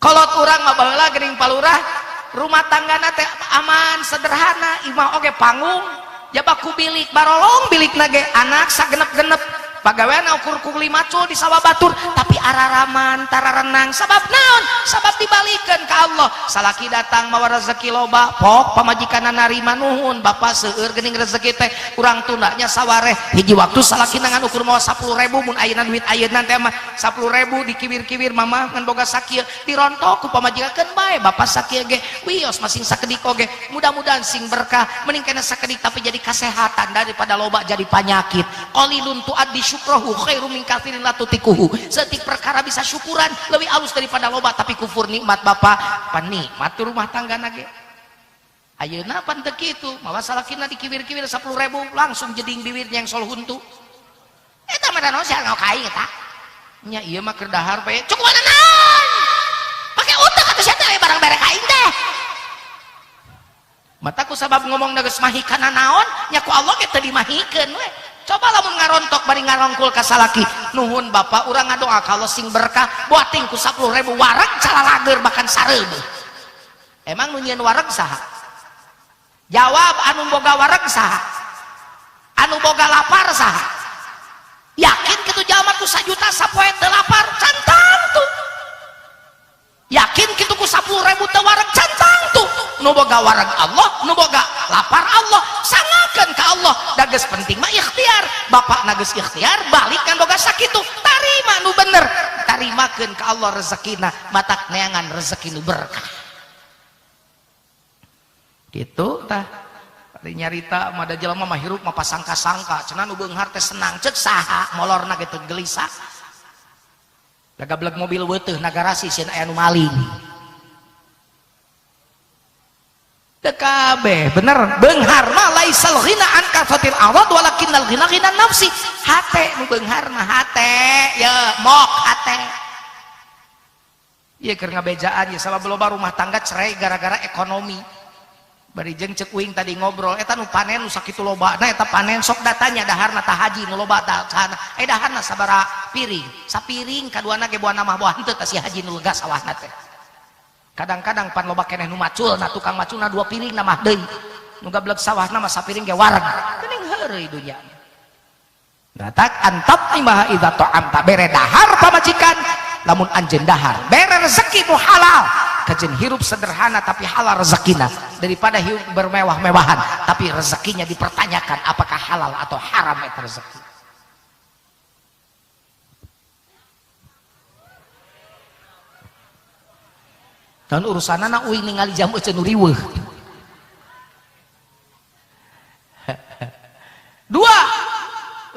Kolot urang mah baheula geuning palurah rumah tanggana teh aman sederhana imah oge panggung jaba ku bilik barolong bilikna ge anak sagenep-genep pagawean ukur kuli macul di sawah batur tapi araraman tararenang sabab naon sabab dibalikeun ka Allah salaki datang mawa rezeki loba pok pamajikanna narima nuhun bapak seueur geuning rezeki teh urang tundanya sawareh hiji waktu salaki ngan ukur mawa 10.000 mun ayeuna duit ayeuna teh mah 10.000 dikiwir-kiwir mama ngan boga sakieu dirontok ku pamajikan bae bapak sakieu ge wios masing sakedik oge mudah-mudahan sing berkah mending kana sakedik tapi jadi kasehatan daripada loba jadi panyakit qalilun tuaddi syukrohu khairu min katsirin la tutikuhu. Setik perkara bisa syukuran lebih alus daripada loba tapi kufur nikmat bapak. Pan nikmat rumah tangga nage. Ayeuna pan teu kitu, mawa salakina dikiwir-kiwir 10.000 langsung jeding bibirnya yang sol huntu. Eta mah naon sia ngau ka aing eta. Nya ieu mah keur dahar bae. Cukup naon? Pake utek atuh sia teh barang bere ka aing teh. Mata ku sabab ngomong geus mahikana naon, nya ku Allah ge teu dimahikeun we. Coba lamun ngarontok bari ngarongkul ka salaki nuhun bapak urang ngadoa ka Allah sing berkah buating ku 10.000 wareg calalager bahkan sareubeut. Emang nu nyieun wareg saha? Jawab anu boga wareg saha? Anu boga lapar saha? Yakin kitu jalma ku 1 juta sapoe teu lapar? Can tangtu. Yakin kitu ku 10.000 teu wareg? Can tangtu. Nu boga wareg Allah, nu boga lapar Allah. Sangakeun ka Allah. Da geus penting mah ikhtiar. Bapak na geus ikhtiar balik kan boga sakitu. Tarima nu bener. Tarimakeun ka Allah rezekina, matak neangan rezeki nu berkah. Gitu tah. Ari nyarita mah da jelema mah hirup mah pasangka-sangka, cenah nu beunghar teh senang, ceuk saha molorna ge teu gelisah. Da gableg mobil weuteuh na garasi sieun aya nu maling. Teu kabeh bener beunghar mah laisal ghina an kafatil awad walakinnal ghina ghina nafsi. Hate nu beunghar mah hate ye mok hate. Ieu keur ngabejaan ye sabab loba rumah tangga cerai gara-gara ekonomi. Bari jeung ceuk uing tadi ngobrol eta nu panen nu sakitu lobana eta panen sok datanya daharna tah haji nu loba tah sana daharna sabaraha piring sapiring kaduana ge buana mah buah henteu tah si haji nu lega sawahna teh. Kadang-kadang pan loba keneh nu maculna tukang maculna 2 piring mah deui nu gablek sawahna mah sapiring ge wareg geuning heureuy dunya. Datak antap imaha idza ta'amta bere dahar pamajikan lamun anjeun dahar bere rezeki nu halal kajen hirup sederhana tapi halal rezekina daripada hirup bermewah-mewahan tapi rezekinya dipertanyakan apakah halal atau haram eta rezeki. Dan urusanana uing ningali jamu euceun nu riweuh. Dua,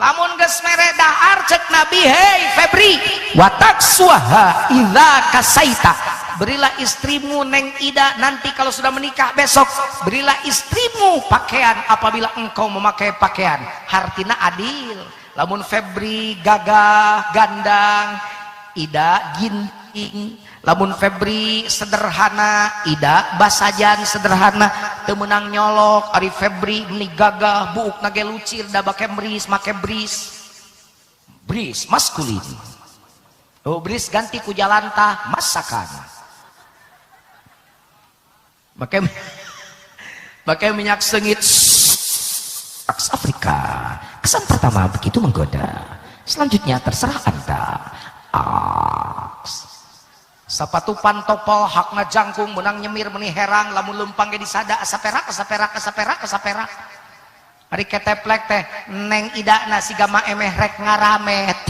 lamun geus mere dahar ceuk Nabi hei Febri wataksuha idza kasaita. Berilah istrimu Neng Ida nanti kalau sudah menikah besok, berilah istrimu pakaian apabila engkau memakai pakaian. Hartina adil. Lamun Febri gagah gandang, Ida ginting. Lamun Febri sederhana, Ida basajan sederhana, teu meunang nyolok. Ari Febri meni gagah buukna ge lucir da bake bris, make bris. Bris maskulin. Oh bris ganti ku jalantah masakan. Pakai minyak sengit Afrika. Kesan pertama begitu menggoda. Selanjutnya terserah Anda. Aks. Sapatu pantopel hakna jangkung menang nyemir meni herang lamun lempang ge disada asa perak asa perak asa perak asa perak. Ari keteplek teh Neng Idana siga ma emeh rek ngaramet.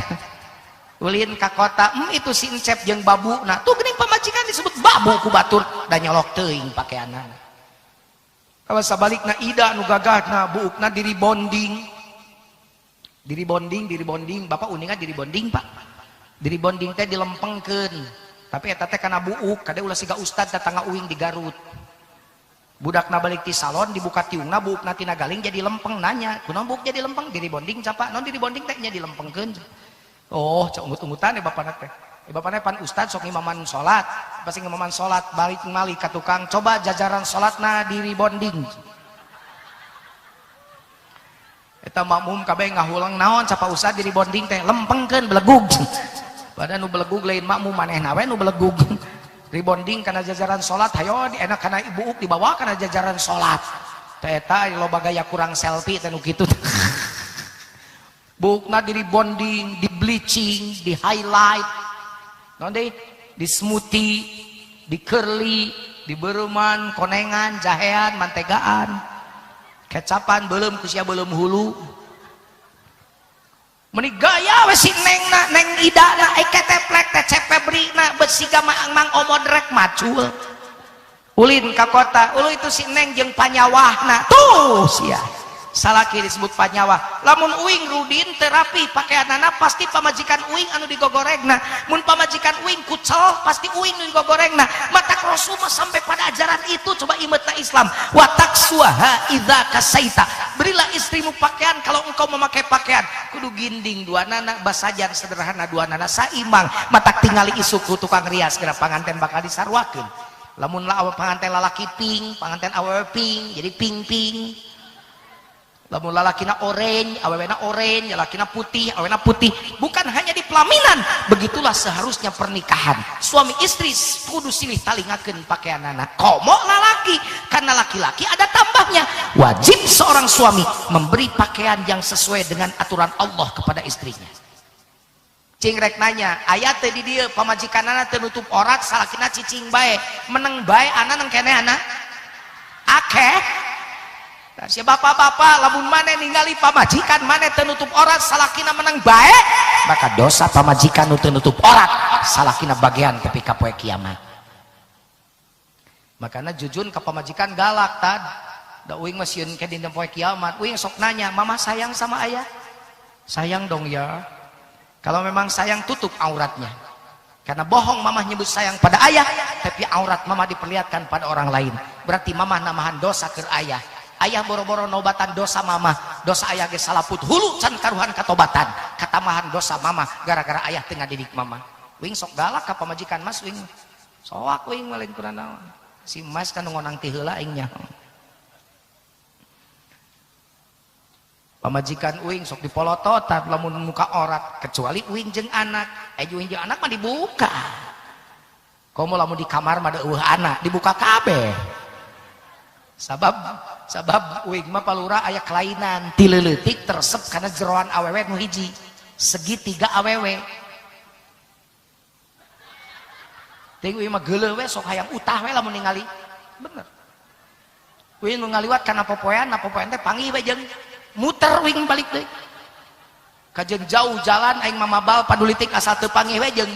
Ulin ka kota, itu si Encep jeung babu. Nah, tuh geuning pamajikan disebut babu ku batur da nyolok teuing pakeanana. Kawas sabalikna Ida nu gagahna buukna diri bonding. Diri bonding, diri bonding, bapak uninga diri bonding, Pak. Diri bonding teh dilempengkeun. Tapi eta teh kana buuk, kade ulah siga ustad datang uing di Garut. Budakna balik ti salon dibuka tiungna buukna tina galing jadi lempeng nanya, kunaon buuk jadi lempeng? Diri bonding capa? Non diri bonding teh nya dilempengkeun. Oh, cok ungut-ungutan ya bapana teh. Bapana pan ustad sok ngimaman salat, pasti ngimaman salat balik malik ka tukang, coba jajaran salatna diri bonding. Eta makmum kabeh ngahulang naon capa ustad diri bonding teh lempengkeun belegug. Padahal nu belegug lain makmum manehna we nu belegug. Rebonding kana jajaran salat hayo enak kana ibu dibawa kana jajaran salat. Teh eta loba gaya kurang selfie teh nu kitu. Buukna di rebonding, di bleaching, di highlight. Naon deui? Di smoothie, di curly, di beureuman, konengan, jahean, mantegaan. Kecapan beuleum ku sia beuleum hulu. Meni gaya we si nengna, neng idana, keteplek teh cepebrina besiga mang omodrek macul. Ulin ka kota, ulu itu si neng jeung panyawahna. Tuh sia. Salaki disebut panyawah. Lamun uing rudin terapi pakaianana pasti pamajikan uing anu digogoregna. Mun pamajikan uing kucel pasti uing nu digogoregna. Matak Rasul mah sampai pada ajaran itu coba imetna Islam. Wa taksuha idza kasaita. Berilah istrimu pakaian kalau engkau memakai pakaian. Kudu ginding dua nana basajan sederhana dua nana saimbang. Matak tingali isuku tukang rias geura panganten bakal disarwakeun. Lamun la panganten lalaki pink, panganten awewe pink, jadi pink-pink. Lamun lalakina oranye, awewena oranye, lalakina putih, awewena putih. Bukan hanya di pelaminan, begitulah seharusnya pernikahan. Suami istri kudu silih talingakeun pakaianana. Komo lalaki, karena laki-laki ada tambahnya. Wajib seorang suami memberi pakaian yang sesuai dengan aturan Allah kepada istrinya. Cing rek nanya, aya teu di dieu pamajikanana teu nutup orat, salakina cicing bae, meneng bae ana nang keneh ana? Akeh. Nah, si bapak-bapak lamun maneh ningali pamajikan maneh teu nutup orat salakina menang bae, maka dosa pamajikan nu teu nutup orat salakina bagian tepi ka poe kiamat. Makana jujun ka pamajikan galak tad. Da uing mah sieun ke dina poe kiamat. Uing sok nanya, "Mama sayang sama ayah?" "Sayang dong ya." Kalau memang sayang tutup auratnya. Karena bohong mamah nyebut sayang pada ayah, tapi aurat mama diperlihatkan pada orang lain. Berarti mamah namahan dosa ke ayah. Ayah boro-boro nobatan dosa mama, dosa ayah ge salaput hulu can karuhan katobatan, katamahan dosa mama gara-gara ayah teu ngadidik mama. Wing sok galak ka pamajikan mas wing. Soak wing mah lain kurang naon. Si mas kan ngonang ti heula aing nya. Pamajikan uing sok dipolototan lamun muka orat kecuali uing jeung anak. Uing jeung anak mah dibuka. Komo lamun di kamar mah eueuh anak dibuka kabeh. Sabab uing mah palura aya kelainan ti leutik teresep kana jeroan awewe nu hiji segitiga awewe. Ting uing mah geuleuh we sok hayang utah we lamun ningali. Bener. Uing nu ngaliwat kana popoean, na popoean teh panggih we jeung muter uing balik deui. Kajeun jauh jalan aing mah mabal padulitik asal teu panggih we jeung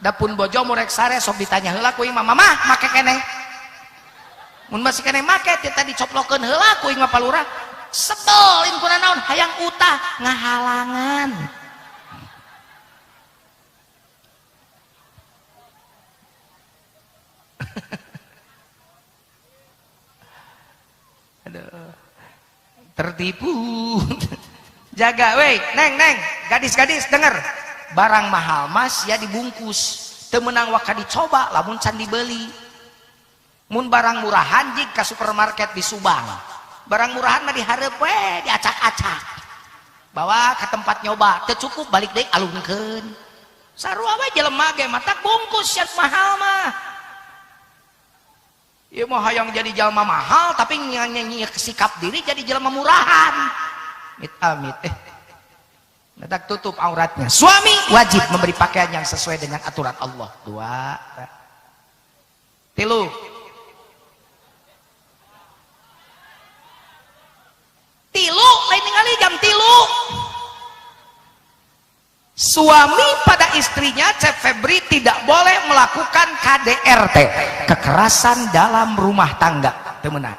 dapun bojo mu rek sare sok ditanya heula ku uing mah, "Mamah make keneh?" Mun masih keneh make teh tadi coplokeun heula ku uing mah palura. Sebel in kuna naon hayang utah ngahalangan. Aduh. Tertipu. Jaga weh, neng neng, gadis-gadis denger. Barang mahal mas ya dibungkus. Teu meunang waka dicoba lamun can dibeli. Mun barang murahan jig ka supermarket di Subang. Barang murahan mah dihareup we, diacak-acak. Bawa ke tempat nyoba, teu cukup balik deui alungkeun. Sarua we jelema ge matak bungkus yang mahal mah. Ieu mah hayang jadi jelema mahal tapi nyanyi sikap diri jadi jelema murahan. Amit amit Matak tutup auratnya. Suami wajib memberi pakaian yang sesuai dengan aturan Allah. Dua. Tilu. Tilu lain ningali jam tilu. Suami pada istrinya Cep Febri tidak boleh melakukan KDRT, kekerasan dalam rumah tangga. Teu meunang.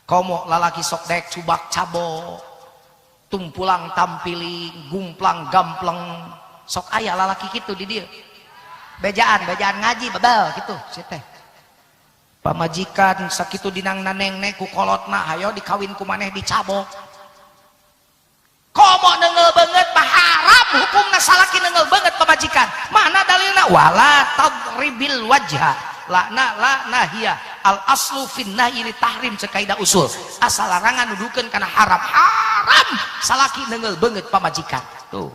Komo lalaki sok daek cubak cabo, tumpulang tampiling, gumplang gampleng, sok aya lalaki kitu di dieu. Bejaan, bejaan ngaji bebel kitu si teh. Pamajikan sakitu dinang nanengne ku kolotna hayo dikawin ku maneh dicabok. Komo neunggeul beungeut mah haram hukumna salaki neunggeul beungeut pamajikan. Mana dalilna? Wala tadribil wajha. La na la nahia al aslu fin nahyi li tahrim cekaidah usul. Asal larangan nuduhkeun kana haram. Haram salaki neunggeul beungeut pamajikan. Tuh.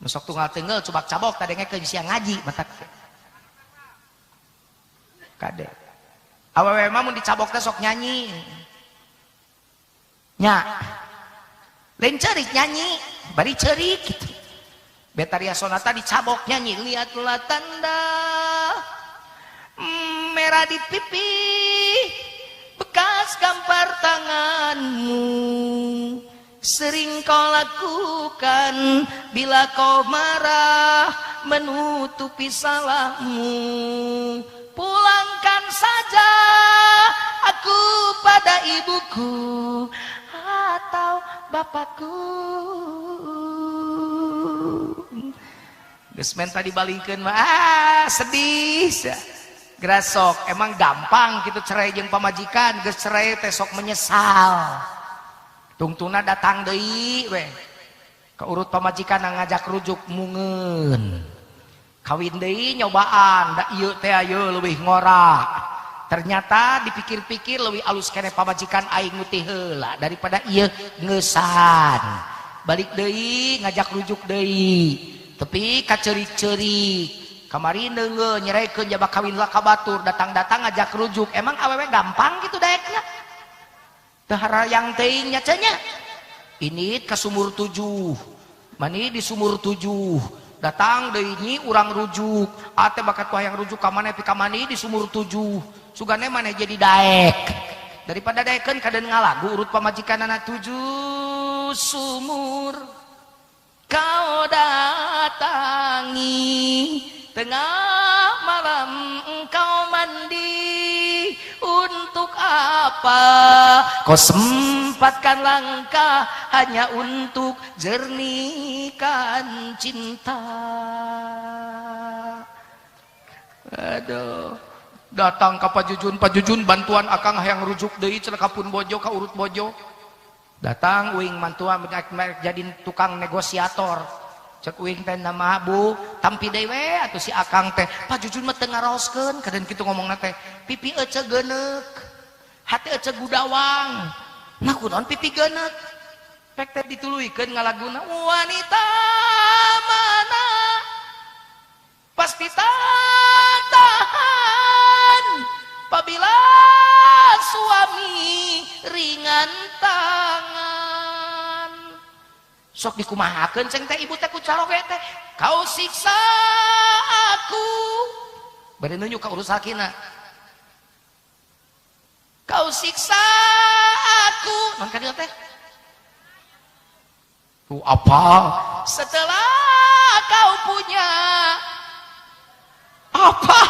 Nu sok tunggal tenggel cubak cabok tadengekeun sia ngaji matak. Kade. Awewe mah mun dicabok teh sok nyanyi. Nya. Lain ceurik nyanyi, bari ceurik gitu. Betaria Sonata dicabok nyanyi, lihatlah tanda merah di pipi bekas gampar tanganmu, sering kau lakukan bila kau marah menutupi salahmu. Pulangkan saja aku pada ibuku atau bapakku. Geus menta dibalingkeun mah sedih. Grasok emang gampang gitu cerai jeung pamajikan, geus cerai teh sok menyesal. Tungtuna datang deui we. Ka urut pamajikan ngajak rujuk mungeun. Kawin deui nyobaan, da ieu teh ieu leuwih ngora. Ternyata dipikir-pikir leuwih alus keneh pamajikan aing nu ti heula daripada ieu ngeusan. Balik deui ngajak rujuk deui. Tapi kaceurik-ceurik. Kamari neungeun nyeraikeun jaba kawin lah ka batur, datang-datang ngajak rujuk. Emang awewe gampang gitu daekna? Teu harayang teuing nya cenah. Ini ka sumur 7. Mani di sumur 7. Datang deui nyi urang rujuk. Ate bakat ku hayang rujuk ka maneh pika mani di sumur 7. Sugane maneh jadi daek. Daripada daekeun kadeun ngalagu urut pamajikanana 7 sumur kau datangi, tengah malam engkau mandi, untuk apa kau sempatkan langkah hanya untuk jernihkan cinta. Aduh, datang ka Pak Jujun, Pak Jujun bantuan akang hayang rujuk deui cenah ka pun bojo ka urut bojo. Datang uing mantua jadi tukang negosiator. Cek uing teh nama bu tampi deui we atuh si akang teh Pak Jujun mah teu ngaroskeun kaden kitu ngomongna teh pipi ece geuneuk hati ece gudawang nah kunaon pipi geuneuk pek teh dituluykeun ngalaguna wanita mana pasti tak tahan apabila suami ringan tangan. Sok dikumahakeun ceng teh ibu teh ku caroge teh kau siksa aku bari nunjuk ka urus sakina kau siksa aku non ka dieu teh tuh apa setelah kau punya apa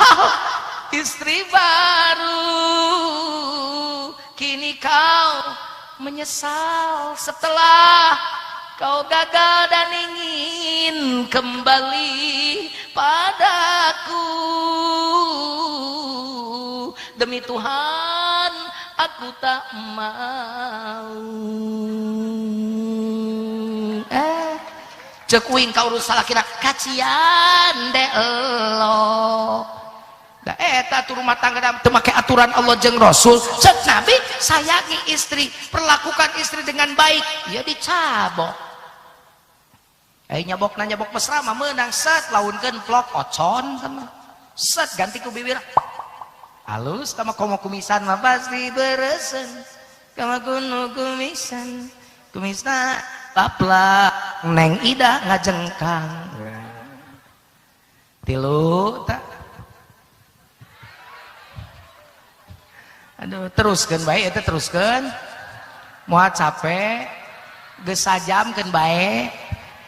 istri baru kini kau menyesal setelah kau gagal dan ingin kembali padaku. Demi Tuhan aku tak mau. Cek uing kau urus salah kira kacian de elo. Da eta tuh rumah tangga teu make aturan Allah jeung Rasul. Cek Nabi sayangi istri, perlakukan istri dengan baik, ya dicabok. Nyabok nyabok mesra mah meunang set launkeun plok ocon sama. Set ganti ku bibir. Halus sama komo kumisan mah pasti beresen. Kama kunu kumisan. Kumisna paplak neng ida ngajengkang. Tilu tak. Aduh, teruskeun bae eta teruskeun. Moal capek, geus sajam keun bae.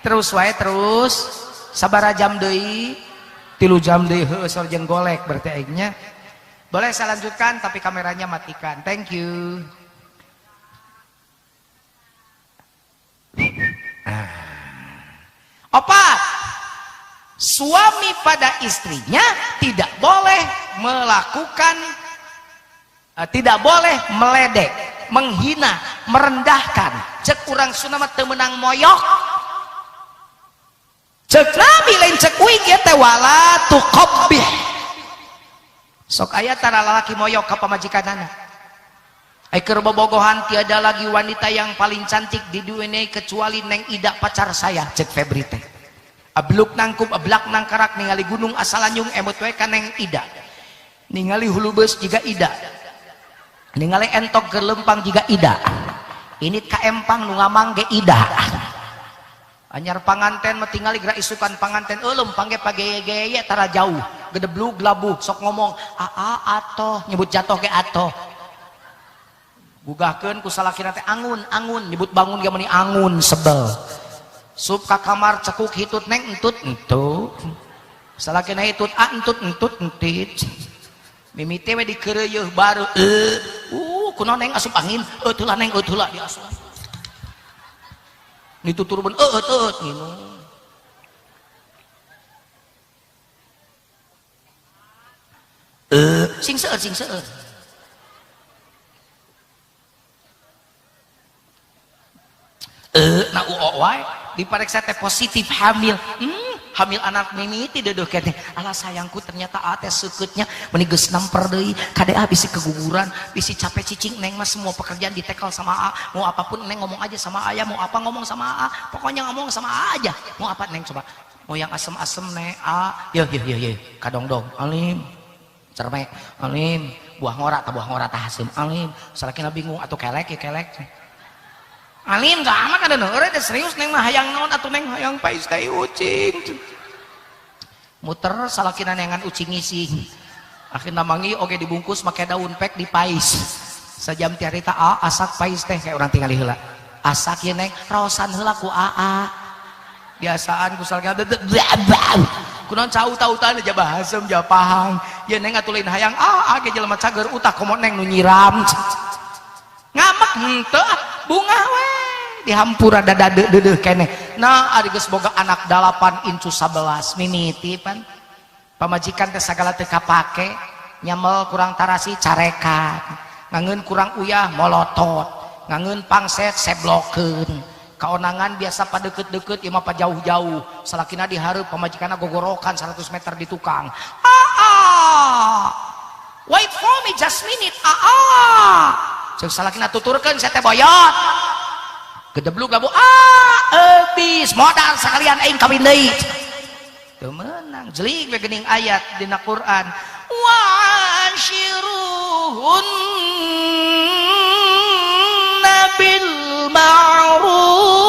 Terus wae terus. Sabaraha jam deui? 3 jam deui heueuh sor jeung golek berarti aingnya. Boleh saya lanjutkan tapi kameranya matikan. Thank you. Opat. Suami pada istrinya tidak boleh melakukan, tidak boleh meledek, menghina, merendahkan. Cek urang Sunda mah teu meunang moyok. Cek Nabi lain cek uing ieu teh wala tuqabbih. Sok aya tara lalaki moyok ka pamajikanana. Ai keur bobogohan tiada lagi wanita yang paling cantik di dunia kecuali Neng Ida pacar saya, cek Febri teh. Abluk nangkup ablak nangkarak ningali gunung asalanyung emut we ka Neng Ida. Ningali hulu beus jiga Ida. Ningali entok keur lempang jiga Ida. Ini ka empang nu ngamang ge Ida. Anyar panganten mah tingali geura isukan panganten lempang ge pageye-geye tara jauh. Gedeblug labuh sok ngomong aa atoh nyebut jatuh ge atoh. Gugahkeun ku salakina teh angun angun nyebut bangun ge meuni angun sebel. Sup ka kamar cekuk hitut neng entut entut. Salakina hitut a entut entut entit. Mimiti we dikeureuyeun baru kunaon neng asup angin eueuh heula neng eueuh heula diasup. Dituturkeun eueuh eueuh nginum. Sing seueur sing seueur. Na uo wae diperiksa teh positif hamil. Hamil anak mimiti dedeuh keneh. Alah sayangku ternyata a teh seukeutnya meuni geus namper deui kade a bisi keguguran, bisi capek cicing neng mah semua pekerjaan ditekel sama a. Mau apapun neng ngomong aja sama ayah, mau apa ngomong sama a. Pokoknya ngomong sama a aja. Mau apa neng coba? Mau yang asem-asem neng a. Yeuh yeuh yeuh yeuh kadongdong alim. Cermek alim, buah ngora tah buah ngora tah haseum alim. Salakina bingung atuh kelek ya kelek. Alim sama kan deuneur teh serius neng mah hayang naon atuh neng hayang pais teh ucing. Muter salakina neangan ucing ngising. Akhirna mangi oge dibungkus make daun pek dipais. Sajam ti harita a asak pais teh kayak urang tingali heula. Asak ye neng raosan heula ku aa. Biasaan ku salakina kunaon cau-tautan aja bahasem ja pahang. Ye neng atuh lain hayang aa ge jelema cager utak komo neng nu nyiram. Ngamek henteu bunga we dihampura dada deudeuh keneh. Nah ari geus boga anak 8 incu 11 mimiti pan pamajikan teh sagala teu kapake, nyamel kurang tarasi carekan, ngangeun kurang uyah molotot, ngangeun pangset seblokeun. Kaonangan biasa padeukeut-deukeut ieu mah pajauh-jauh. Salakina dihareup pamajikanna gogorokan 100 meter di tukang. Aa wait for me just minute. Aa cek salakina tuturkeun saya teh boyot. Gedeblug labu ah ebis modal sekalian aing kawin deui. Teu meunang jeling we geuning ayat dina Quran. Wa ashiruhun bil ma'ruf.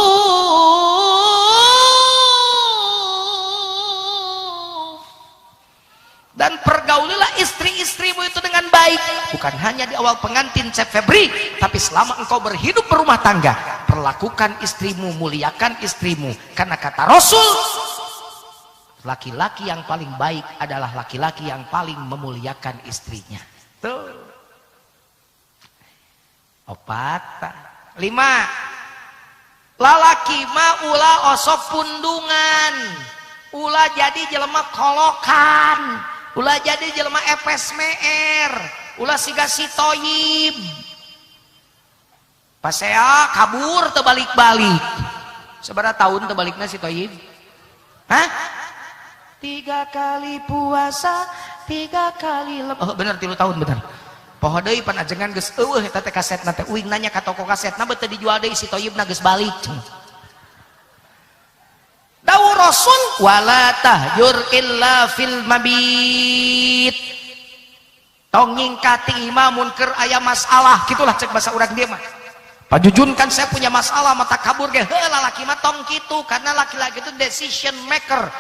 Dan pergaulilah istri-istrimu itu dengan baik. Bukan hanya di awal pengantin Cep Febri, tapi selama engkau berhidup berumah tangga, perlakukan istrimu, muliakan istrimu. Karena kata Rasul, laki-laki yang paling baik adalah laki-laki yang paling memuliakan istrinya. Tuh. Opat, lima. Lalaki ma ulah osok pundungan, ulah jadi jelema kolokan, ulah jadi jelema epes meer, ulah siga si toyib. Pasea kabur terbalik-balik. Sabaraha tahun terbalikna si toyib? Hah? 3 kali puasa, 3 kali oh, bener 3 tahun bener. Poho deui pan ajengan geus eueuh eta teh kasetna teh uing nanya ka toko kasetna beuh teu dijual deui si toyibna geus balik. Dawuh Rasul wala tahjur illa fil mabit. Tong nyingkati imah mun keur aya masalah, gitulah cek bahasa urang dieu mah. Pak Jujun kan saya punya masalah mata kabur ge heuh lalaki mah tong kitu karena laki-laki itu decision maker,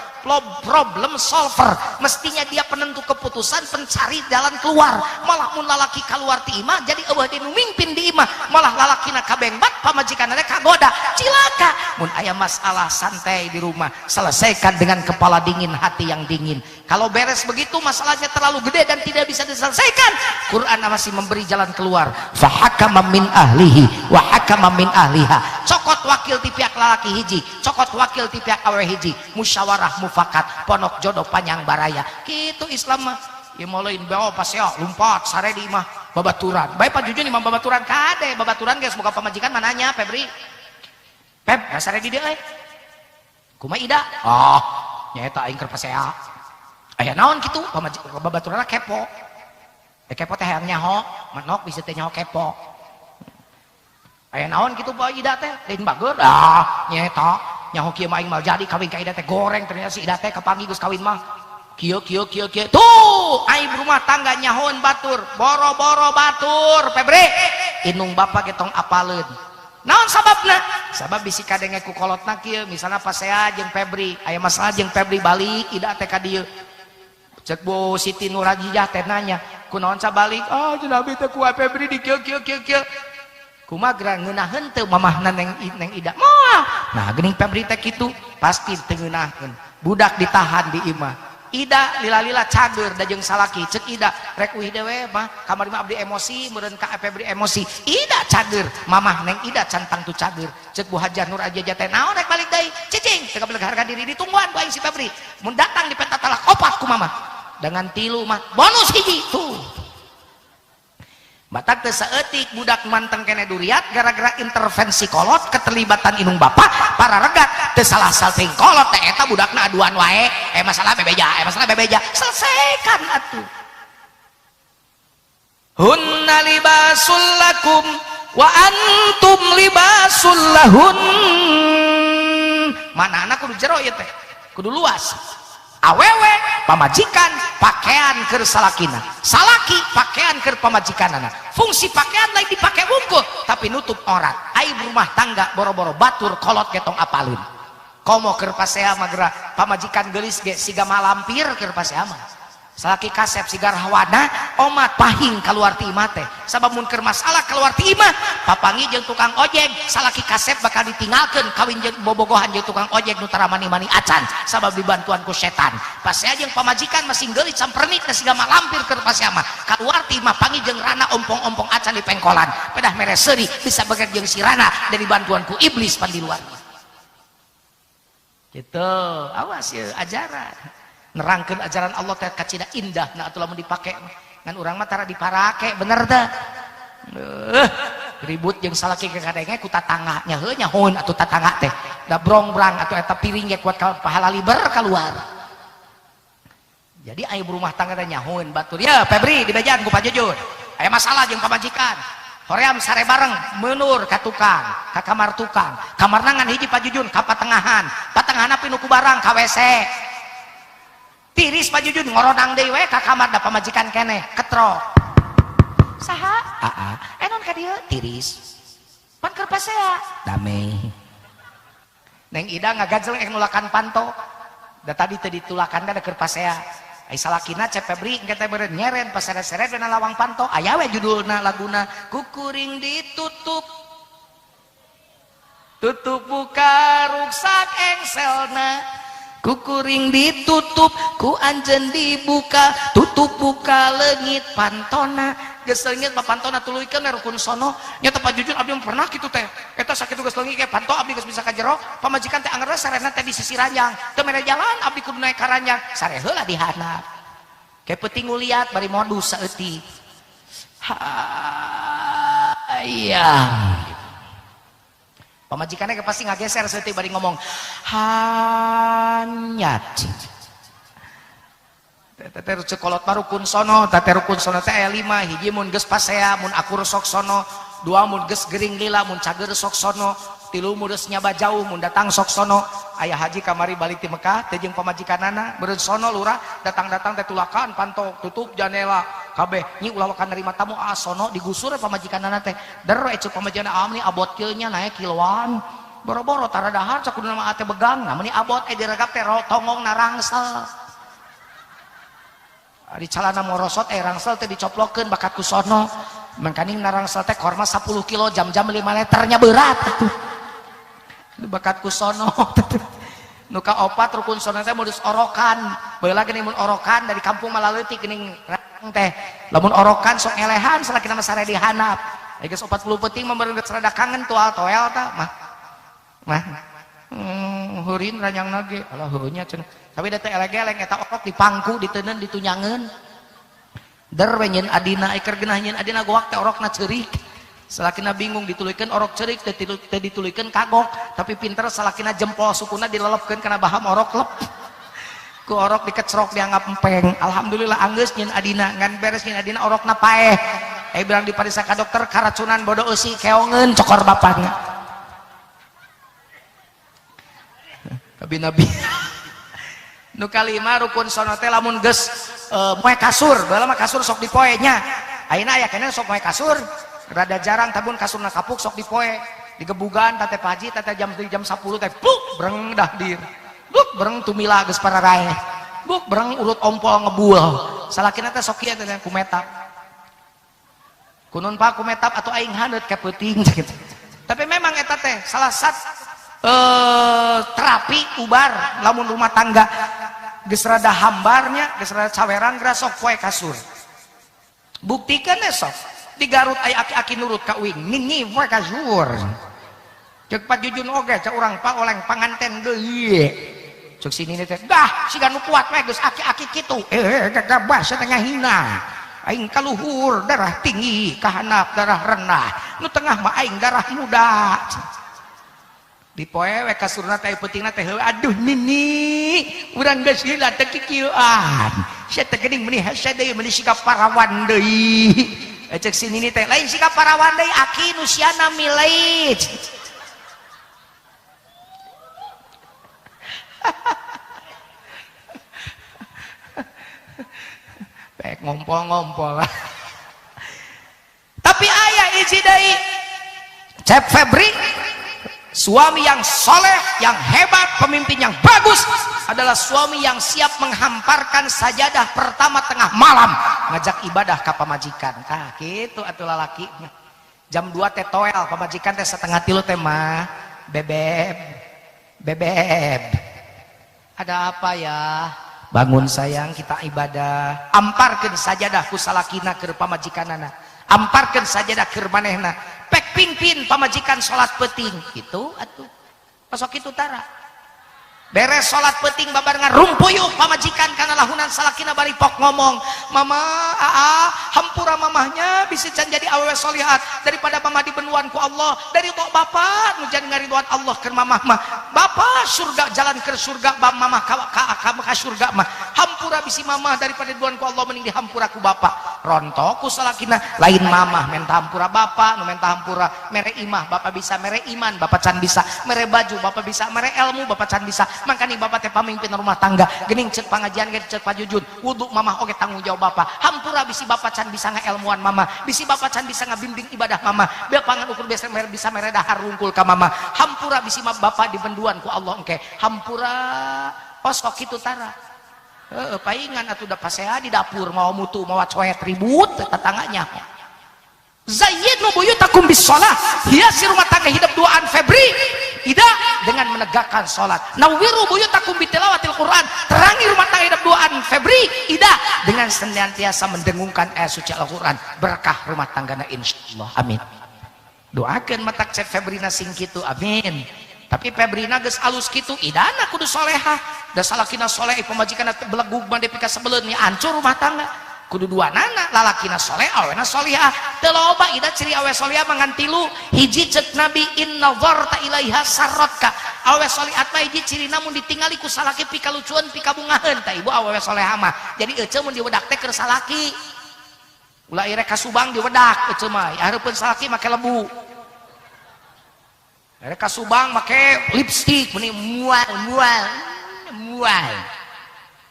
problem solver, mestinya dia penentu keputusan, pencari jalan keluar. Malah mun lalaki keluar ti imah jadi eueuh deui nu mimpin di imah, malah lalakina kabengbat pamajikanna kagoda, cilaka. Mun aya masalah santai di rumah, selesaikan dengan kepala dingin, hati yang dingin. Kalau beres begitu masalahnya terlalu gede dan tidak bisa diselesaikan, Quran masih memberi jalan keluar. Fahakama min ahlihi wa hakama min ahliha. Cokot wakil ti pihak lalaki hiji, cokot wakil ti pihak awewe hiji, musyawarah mufakat, ponok jodoh panjang baraya. Gitu Islam mah. Ya maleun bawa pasea lompat sare di imah babaturan. Bae Pak Jujun imah babaturan kade, babaturan geus boga pamajikan mananya Febri. Peb, sare di dieu euy. Kumaha Ida? Ah, nyaeta aing keur pasea. Aya naon kitu pamajikan babaturanna kepo. Kepo teh hayang nyaho, manok bisa teh nyaho kepo. Aya naon kitu Pak Ida teh lain bager. Ah, nyaeta. Nyaho kieu mah aing mal jadi kawin ka Ida teh goreng ternyata si Ida teh kapanggih geus kawin mah. Kieu kieu kieu kieu. Tuh, aing rumah tangga nyahoeun batur, boro-boro batur, Febri. Indung bapa ge tong apaleun. Naon sababna? Sabab bisi kadenge ku kolotna kieu, misalna pasea jeung Febri, aya masalah jeung Febri balik Ida teh ka dieu. Cek Bu Siti Nurajijah teh nanya, kunaon ca balik? Ah, cenah abi teh ku Febri di kieu kieu kieu kieu. Kumaha geura ngeunaheun teu mamahna neng Ida? Moal. Nah, geuning Febri teh kitu, pasti teu ngeunaheun. Budak ditahan di imah. Ida lila-lila cager da jeung salaki cek Ida rek uih dewe mah kamari mah abdi emosi meureun ka Febri emosi. Ida cager, mamah neng Ida can tangtu cager. Cek Bu Hajar Nur aja teh naon rek balik deui? Cicing teu kabeleg harga diri ditungguan ku aing si Febri. Mun datang dipenta talak opat ku mamah. Dengan tilu mah bonus hiji tuh. Batak teu saeutik budak manteng kene duriat gara-gara intervensi kolot keterlibatan indung bapa para regat teu salah salting kolot teh eta budakna aduan wae masalah bebeja masalah bebeja selesaikan atuh. Hunna libasul lakum wa antum libasul lahun. Mana anak kudu jero ieu teh kudu luas. Awewe pamajikan pakaian keur salakina, salaki pakaian keur pamajikanana. Fungsi pakaian lain dipake wungkul tapi nutup aurat. Aib rumah tangga boro-boro batur kolot getong apalun. Komo keur pasea mah geura pamajikan geulis ge siga malampir keur pasea mah. Salaki kasep sigar hawana omat pahing kaluar ti imah teh. Sabab mun keur masalah kaluar ti imah papangi jeung tukang ojek, salaki kasep bakal ditinggalkeun kawin jeung bobogohan jeung tukang ojek nu tara mani-mani acan sabab dibantuan ku setan. Pasea jeung pamajikan masing geulis sampernik teh siga malampir keur pasea mah. Kaluar ti imah pangi jeung rana ompong-ompong acan di pengkolan. Pedah mere seuri bisa beger jeung si rana dari bantuan ku iblis pan di luar. Gitu, awas ya ajaran. Nerangkeun ajaran Allah teh kacida indah nah atuh lamun dipake ngan urang mah tara diparake bener teh. Ribut jeung salaki kadenge ku tatangga nya heuh nyahoeun atuh tatangga teh da brongbrang atuh eta piring ge kuat pahala liber keluar. Jadi aya berumah tangga teh nyahoeun batur ya Febri dibejaan ku Pak Jujun aya masalah jeung pamajikan hoream sare bareng menur ka tukang ka kamar tukang kamarna ngan hiji Pak Jujun ka patengahan patengahanna pinuh ku barang ka WC tiris Pak Jujun ngoronang deui we ka kamar da pamajikan keneh ketrok saha aa non ka dieu tiris pan keur pasea dame Neng Ida ngagajleng ek nulakan panto da tadi teu ditulakan da keur pasea ai salakina Cep Febri engke teh meureun nyeren pasere-sere dina lawang panto aya we judulna laguna kukuring ditutup tutup buka ruksak engselna kukuring ditutup ku anjeun dibuka tutup buka leungit pantona geus leungit mah pantona tuluykeun rukun sono nya teh Pak Jujun abdi pernah kitu teh eta sakitu geus leungit ge panto abdi geus bisa ka jero pamajikan teh angger sarena teh di sisi ranjang teu mere jalan abdi kudu naek ka ranjang sare heula di handap ke peuting nguliat bari modus saeutik hayang pamajikannya pasti ngageser saeutik bari ngomong hanyat teh cek kolot mah rukun sono teh rukun sono teh aya 5 hiji mun geus pasea mun akur sok sono dua mun geus gering lila mun cager sok sono tilu mun geus nyaba jauh mun datang sok sono aya haji kamari balik ti Mekah teh jeung pamajikanana meureun sono lurah datang-datang teh tulakan panto tutup janela kabeh nyi ulah wakan nerima tamu ah sono digusur pamajikanana teh der we ceuk pamajikanna ah meni abot kieu nya naek kiloan boro-boro tara dahar cakuduna mah teh begang nah meni abot diregap teh tongong narangsel di calana morosot rangsel teh dicoplokeun bakat ku sono mangkaning narangsel teh korma 10 kilo jam-jam 5 liternya berat atuh bakat ku sono nu ka opat rukun sono teh modus orokan baheula geuning mun orokan dari kampung malaleutik geuning teh lamun orokan sok ngelehan salakina mah sare di handap geus 40 peuting mah meureun geus rada kangen tual toel tah mah mah heurin ranjangna ge alah heuh nya cenah tapi da teh eleng-eleng eta orok dipangku diteundeun ditunyangeun der we nyeun adina eker geunah nyeun adina goak teh orokna ceurik salakina bingung dituluykeun orok ceurik teh dituluykeun kagok tapi pinter salakina jempol sukuna dilelepkeun kana baham orok lep ku orok dikecrok dianggap empeng alhamdulillah anggeus nyeun adina ngan beres nyeun adina orokna paeh bilang dipariksa ka dokter karacunan bodo eusi keongeun cokor bapakna. Nabi-nabi. Nu kalima rukun sono teh lamun geus moe kasur, baheula mah kasur sok dipoe nya. Ayeuna aya keneh sok moe kasur, rada jarang tabun kasurna kapuk sok dipoe. Digebugan tate paji tate jam 10 teh buk breng dah dir. Buk breng tumila geus pararaeh. Buk breng urut ompol ngebul. Salakina teh sok ieu teh kumetap. Kunun pak kumetap atau aing haneut ka peuting gitu. Tapi memang eta teh salah satu terapi ubar lamun rumah tangga geus rada hambarnya, geus rada caweran geura sok poe kasur. Buktikan sok di Garut aya aki-aki nurut ka uing nini poe kasur. Ceuk Pak Jujun oge cak urang pak oleng panganten deui. Ceuk sini teh dah siga nu kuat we geus aki-aki kitu. Gagabah satengah hina. Aing kaluhur darah tinggi, kahanap darah rendah. Nu tengah mah aing darah muda. Di poe we kasurna teh peutingna teh aduh nini urang geus lila teh kikieuan sia teh geuning meuni hese deui meuni siga parawan deui ceuk si nini teh lain siga parawan deui aki nu siana milih. Pek ngompol-ngompol. Tapi aya hiji deui Cep Febri, suami yang soleh, yang hebat, pemimpin yang bagus adalah suami yang siap menghamparkan sajadah pertama tengah malam ngajak ibadah ka pamajikan. Tah kitu atuh lalaki. Jam 2 teh toel, pamajikan teh 2:30 teh mah bebeb. Bebeb. Ada apa ya? Bangun sayang, kita ibadah. Amparkeun sajadah ku salakina keur pamajikanana. Amparkeun sajadah keur manehna. Pek pingpin pamajikan salat peuting gitu atuh. Pasok kitu tara. Beres salat peuting babarengan rumpuyuk pamajikan kana lahunan salakina bari pok ngomong, "Mama, aa, hampura mamahnya bisi can jadi awewe solihat daripada mama dibenuan ku Allah, dari tok bapak nu jadi ngariduan Allah keur mamah mah. Bapak surga jalan ke surga, bab mamah ka surga mah. Hampura bisi mamah daripada diduan ku Allah mending dihampura ku bapak." Rontok ku salakina, lain mamah menta hampura bapak, nu menta hampura mere imah bapak bisa, mere iman bapak can bisa, mere baju bapak bisa, mere ilmu bapak can bisa. Makanya bapak teh pamimpin rumah tangga gening cek pangajian ge cek pajujun wudu mamah oge tanggung jawab bapak. Hampura bisi bapak can bisa ngaelmuan mama, bisi bapak can bisa ngabimbing ibadah mama, biar pangan ukur biasa bisa mere dahar rungkul ka mama. Hampura bisi bapak dibenduan ku Allah engke. Hampura kos kok kitu tara. Heeh, paingan atuh da pasea di dapur mau mutu mau coet ribut tetangganya. Zayyinu buyutakum bis-shalah, hiasi rumah tangga hidup duaan Febri ida dengan menegakkan salat. Nawwiru buyutakum bitilawatil Quran, terangi rumah tangga hidup duaan Febri ida dengan senantiasa mendengungkan ayat suci Al-Quran. Berkah rumah tanggana insyaallah. Amin. Doakeun matak cek Febrina sing kitu, amin. Tapi Febrina geus alus kitu, idana kudu solehah. Da salakina soleh pamajikanna belegug mah depi ka sebeleun hancur rumah tangga. Kudu dua nana lalakina soleh awena solihah. Teu loba ida ciri awe solihah mangan tilu. Hiji cek Nabi inna dzarta ilaiha sarratka. Awe solihat mah hiji ciri namun ditingali ku salaki pikalucuan pikabungaheun. Tah ibu awewe solehah mah. Jadi eceu mun diwedak teh keur salaki. Ulah irek ka Subang diwedak eceu mah. Hareupeun salaki make lebu. Irek ka Subang make lipstik meuni mual mual mual.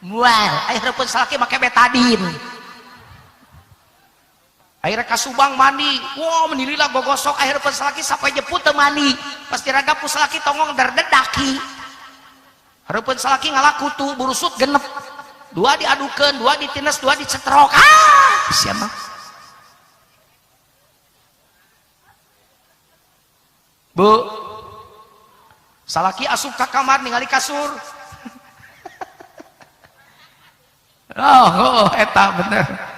Mual. Hareupeun salaki make betadine. Akhirnya ka Subang mandi, wow menilila gogosok, akhirnya pesalaki sampai jeput teu mandi, pasti raga pusalaki tongong derdedaki. Hareupeun salaki ngalakutu burusut genep, dua diadukeun, dua ditines, dua dicetrok. Ah, siapa? Bu, salaki asup ka kamar ningali kasur. Oh, eta bener.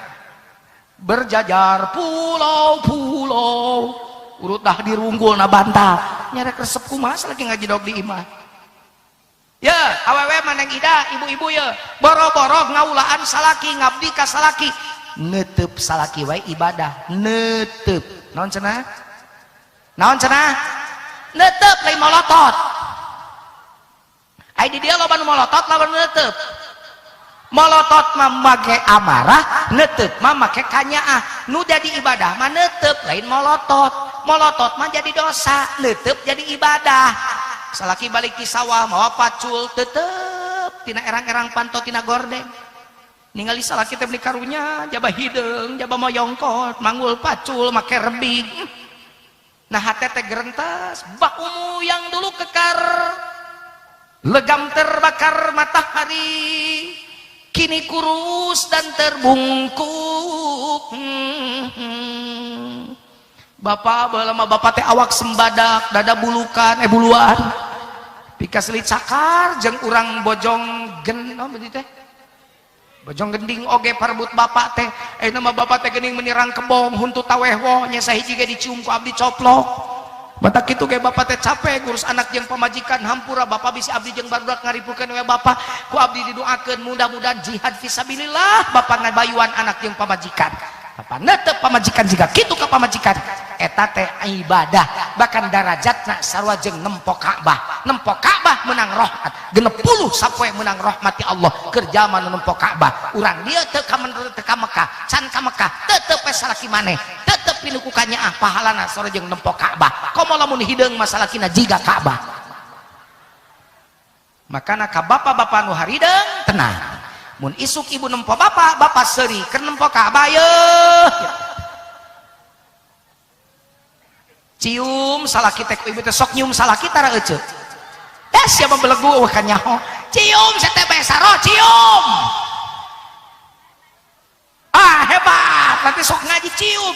Berjajar pulau-pulau urut dah dirunggul na bantal nyarek resep kumaha lagi ngaji dog di imah ya awewe maneng ida ibu-ibu ya boro-boro ngaulaan salaki ngabdi ka salaki netep salaki wae ibadah netep naon cenah naon cenah netep lain molotot ai di dieu loba nu molotot lawan netep. Molotot mah make amarah, netep mah make kanyaah. Nu jadi ibadah mah netep, lain molotot. Molotot mah jadi dosa, netep jadi ibadah. Salaki balik ti sawah mawa pacul tetep tina erang-erang panto tina gordeng. Ningali salaki teh beli karunya jaba hideung, jaba moyongkot, manggul pacul make rebing. Nah hate teh gerentes, bakumu yang dulu kekar, legam terbakar matahari, kini kurus dan terbungkuk. Bapak baheula mah bapak teh awak sembadak, dada bulukan, buluan. Pikaseli cakar jeung urang bojong gen, naon teh? Bojong gending oge parbut bapak teh. Nama bapak teh geuning menirang kebong, huntu taweh woh, nya sahiji ge dicium ku abdi coplok. Batak kitu ge bapak teh capek ngurus anak jeung pamajikan, hampura bapak bisi abdi jeung barudak ngaripukeun we bapak. Ku abdi didoakeun mudah-mudahan jihad fisabilillah bapak ngabayuan anak jeung pamajikan. Bapak netep pamajikan jiga kitu ka pamajikan. Eta teh ibadah, bahkan darajatna sarua jeung nempo Ka'bah. Nempo Ka'bah menang rahmat, 60 sapoe menang rahmat ti Allah keur jalma nu nempo Ka'bah. Urang dieu teu ka Mekah, can ka Mekah tetep we salaki maneh, tetep pinuku kanyaah pahalana sarua jeung nempo Ka'bah. Komo lamun hideung mah salakina jiga Ka'bah. Makana ka bapak-bapak nu harideung tenang. Mun isuk ibu nempo bapak, bapak seuri keur nempo Ka'bah yeuh. Cium salaki teh ku ibu teh sok nyium salaki tara eceu. Eh siapa belegu eueuh ka nyaho. Cium sateh bae saro cium. Ah hebat, nanti sok ngaji cium.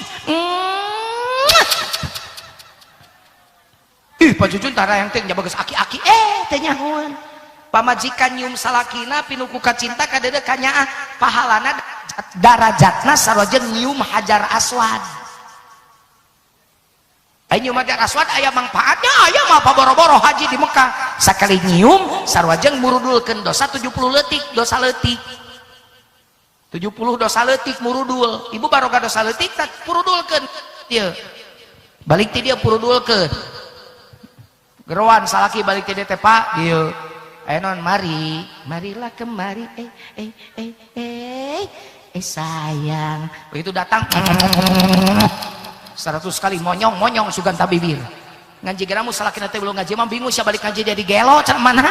Ih Pak Jujun tara yang teh nya bagus aki-aki teh nyahoan. Pamajikan nyium salakina pinuku kacinta kadeudeuk kanyaah pahalana darajatna sarua jeung nyium hajar aswad. Aya nyium hajar aswad aya mangpaatnya, aya mah paboro-boro haji di Mekah. Sakali nyium sarua jeung murudulkeun dosa 70 leutik, dosa leutik. 70 dosa leutik murudul. Ibu baroga dosa leutik tak purudulkeun ieu. Balik ti dia purudulkeun. Geroan salaki balik ti dia teh Pak dieu. Non mari, marilah kemari, sayang. Begitu datang 100 kali monyong-monyong suganta bibir. Ngaji geramu salakina teh belum ngaji mah bingung sia balik ngaji jadi gelo cenah mana.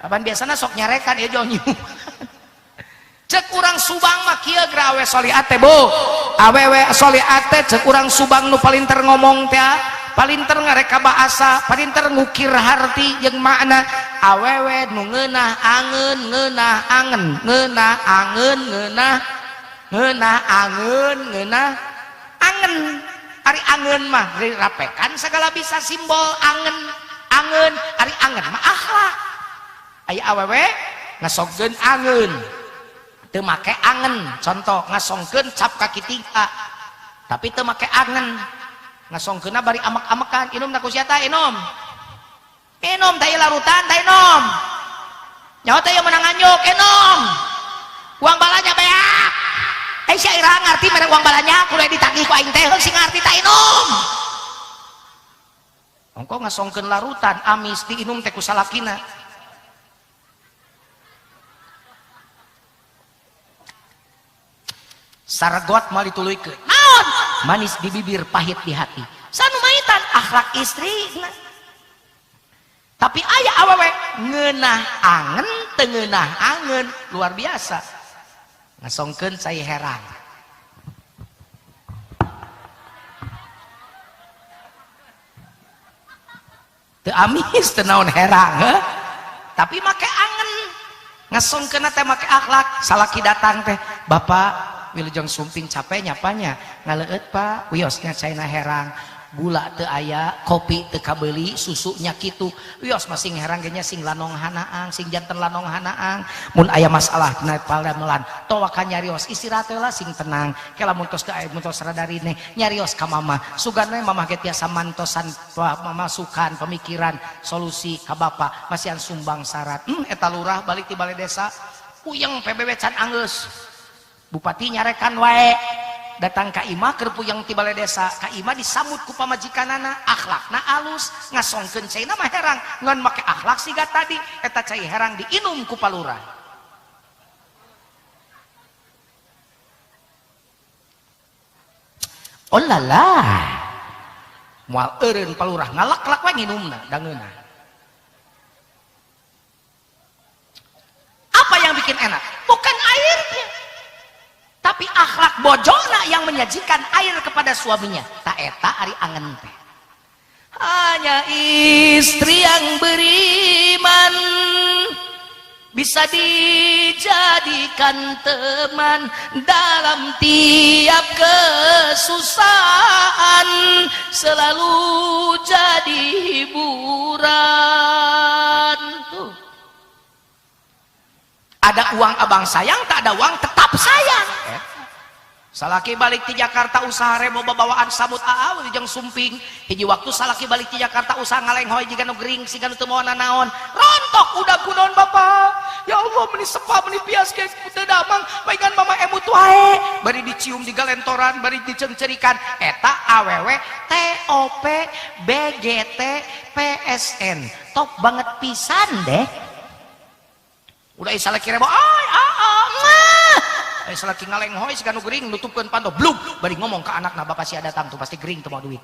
Apaan biasana sok nyarekan ieu jauh nyium. Cek urang Subang mah kieu geura awe soliat teh Bu. Awewe soliat teh cek urang Subang nu palinter ngomong teh, palinter ngareka bahasa, palinter ngukir harti jeung makna. Awewe nu ngeunah angeun, ngeunah angen, ngeunah angeun, ngeunah ngeunah angeun, ngeunah angen. Ari angeun mah dirapekan segala bisa simbol angen, angeun, ari angen mah akhlak. Aya awewe ngasongkeun angeun, teu make angen. Contoh ngasongkeun cap kaki tiga, tapi teu make angen. Ngasongkeunna bari amek-amekan, inum na ku sia tah inum. Inum teh larutan teh inum. Nyawa teh menang anjuk inum. Uang balanya beak. Sia ira ngarti mere uang balanya kudu ditagih ku aing teh heuh sing ngarti teh inum. Ongko ngasongkeun larutan amis diinum teh ku salakina. Sargot mal dituluykeun. Naon? Manis di bibir, pahit di hati. Sanu maitan akhlak istri. Tapi aya awewe ngeunah angen teu ngeunah angen, luar biasa. Ngasongkeun cai herang. Teu amis teu naon herang, heuh. Tapi make angen. Ngasongkeunna teh make akhlak. Salaki datang teh, "Bapak, wilujeng sumping capek nyapanya ngaleueut Pak, wiosnya caina herang, gula teu aya, kopi teu kabeuli, susunya kitu. Wios masing herang ge nya sing lanong hanaang, sing janten lanong hanaang. Mun aya masalah dina palamelan, towa ka nyarios istirahat heula sing tenang. Ke lamun tos teu aya mun tos rada rineh, nyarios ka mama. Sugan we mamah ge tiasa mantosan pamasukan, pemikiran, solusi ka bapa, masihan sumbang syarat. Eta lurah balik ti balai desa, puyeng PBB can anggeus. Bupati nyarekan wae datang ka imah keur puyeng ti balai desa, ka imah disambut ku pamajikanana, akhlakna alus, ngasongkeun caina mah herang, ngan make akhlak siga tadi, eta cai herang diinum ku palurah. Oh lala. Moal eureun palurah ngalaklak we nginumna dangeuna. Bojona yang menyajikan air kepada suaminya. Ta eta ari angen teh. Hanya istri yang beriman bisa dijadikan teman dalam tiap kesusahan, selalu jadi hiburan. Tuh. Ada uang abang sayang, tak ada uang tetap sayang. Salaki balik di Jakarta usaha rebo babawaan sabut aa jeung sumping. Hiji waktu salaki balik di Jakarta usaha ngalenghoy jiga nu gering siga nu teu mawa nanaon. Rontok udah kunaon bapak. Ya Allah meni sepa meni pias ge teu damang paingan mama emut wae. Bari dicium di galentoran, bari diceungceurikan. Eta awewe TOP BGT PSN. Top banget pisan deh. Udah salaki rebo ay aa mah. Salaki ngalenghoy siga nu gering nutupkeun panto blug bari ngomong ke anakna bapak sia datang tuh pasti gering teu mau duit.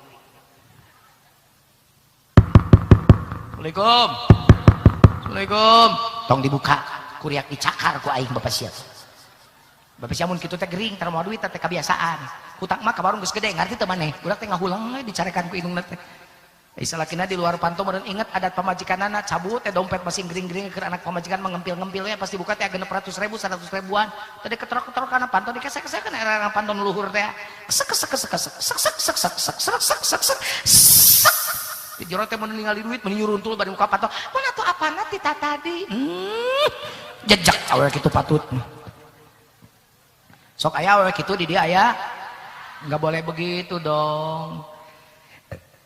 Assalamualaikum. Assalamualaikum. Tong dibuka kuriak dicakar ku aing bapak sia. Bapak sia mun kitu teh gering teu mau duit teh kebiasaan. Hutang mah ka warung geus gede ngarti teu maneh. Budak teh ngahulang we dicarekan ku indungna teh. Salakina di luar panto meureun inget adat pamajikanana cabut teh dompet masih gering-gering keur anak pamajikan mengempil-ngempil we pasti buka teh 600 ribu 100 ribuan tadi keterok-keterok kana panto dikesek-kesek kana era panto nu luhur teh kesek kesek kesek kesek sek sek sek sek sek sek sek sek sek sek di jero teh mun ningali duit mun nyuruntul bari muka panto mana tuh apana ti tadi jejak awewe kitu patut sok aya awewe kitu di dieu aya enggak boleh begitu dong.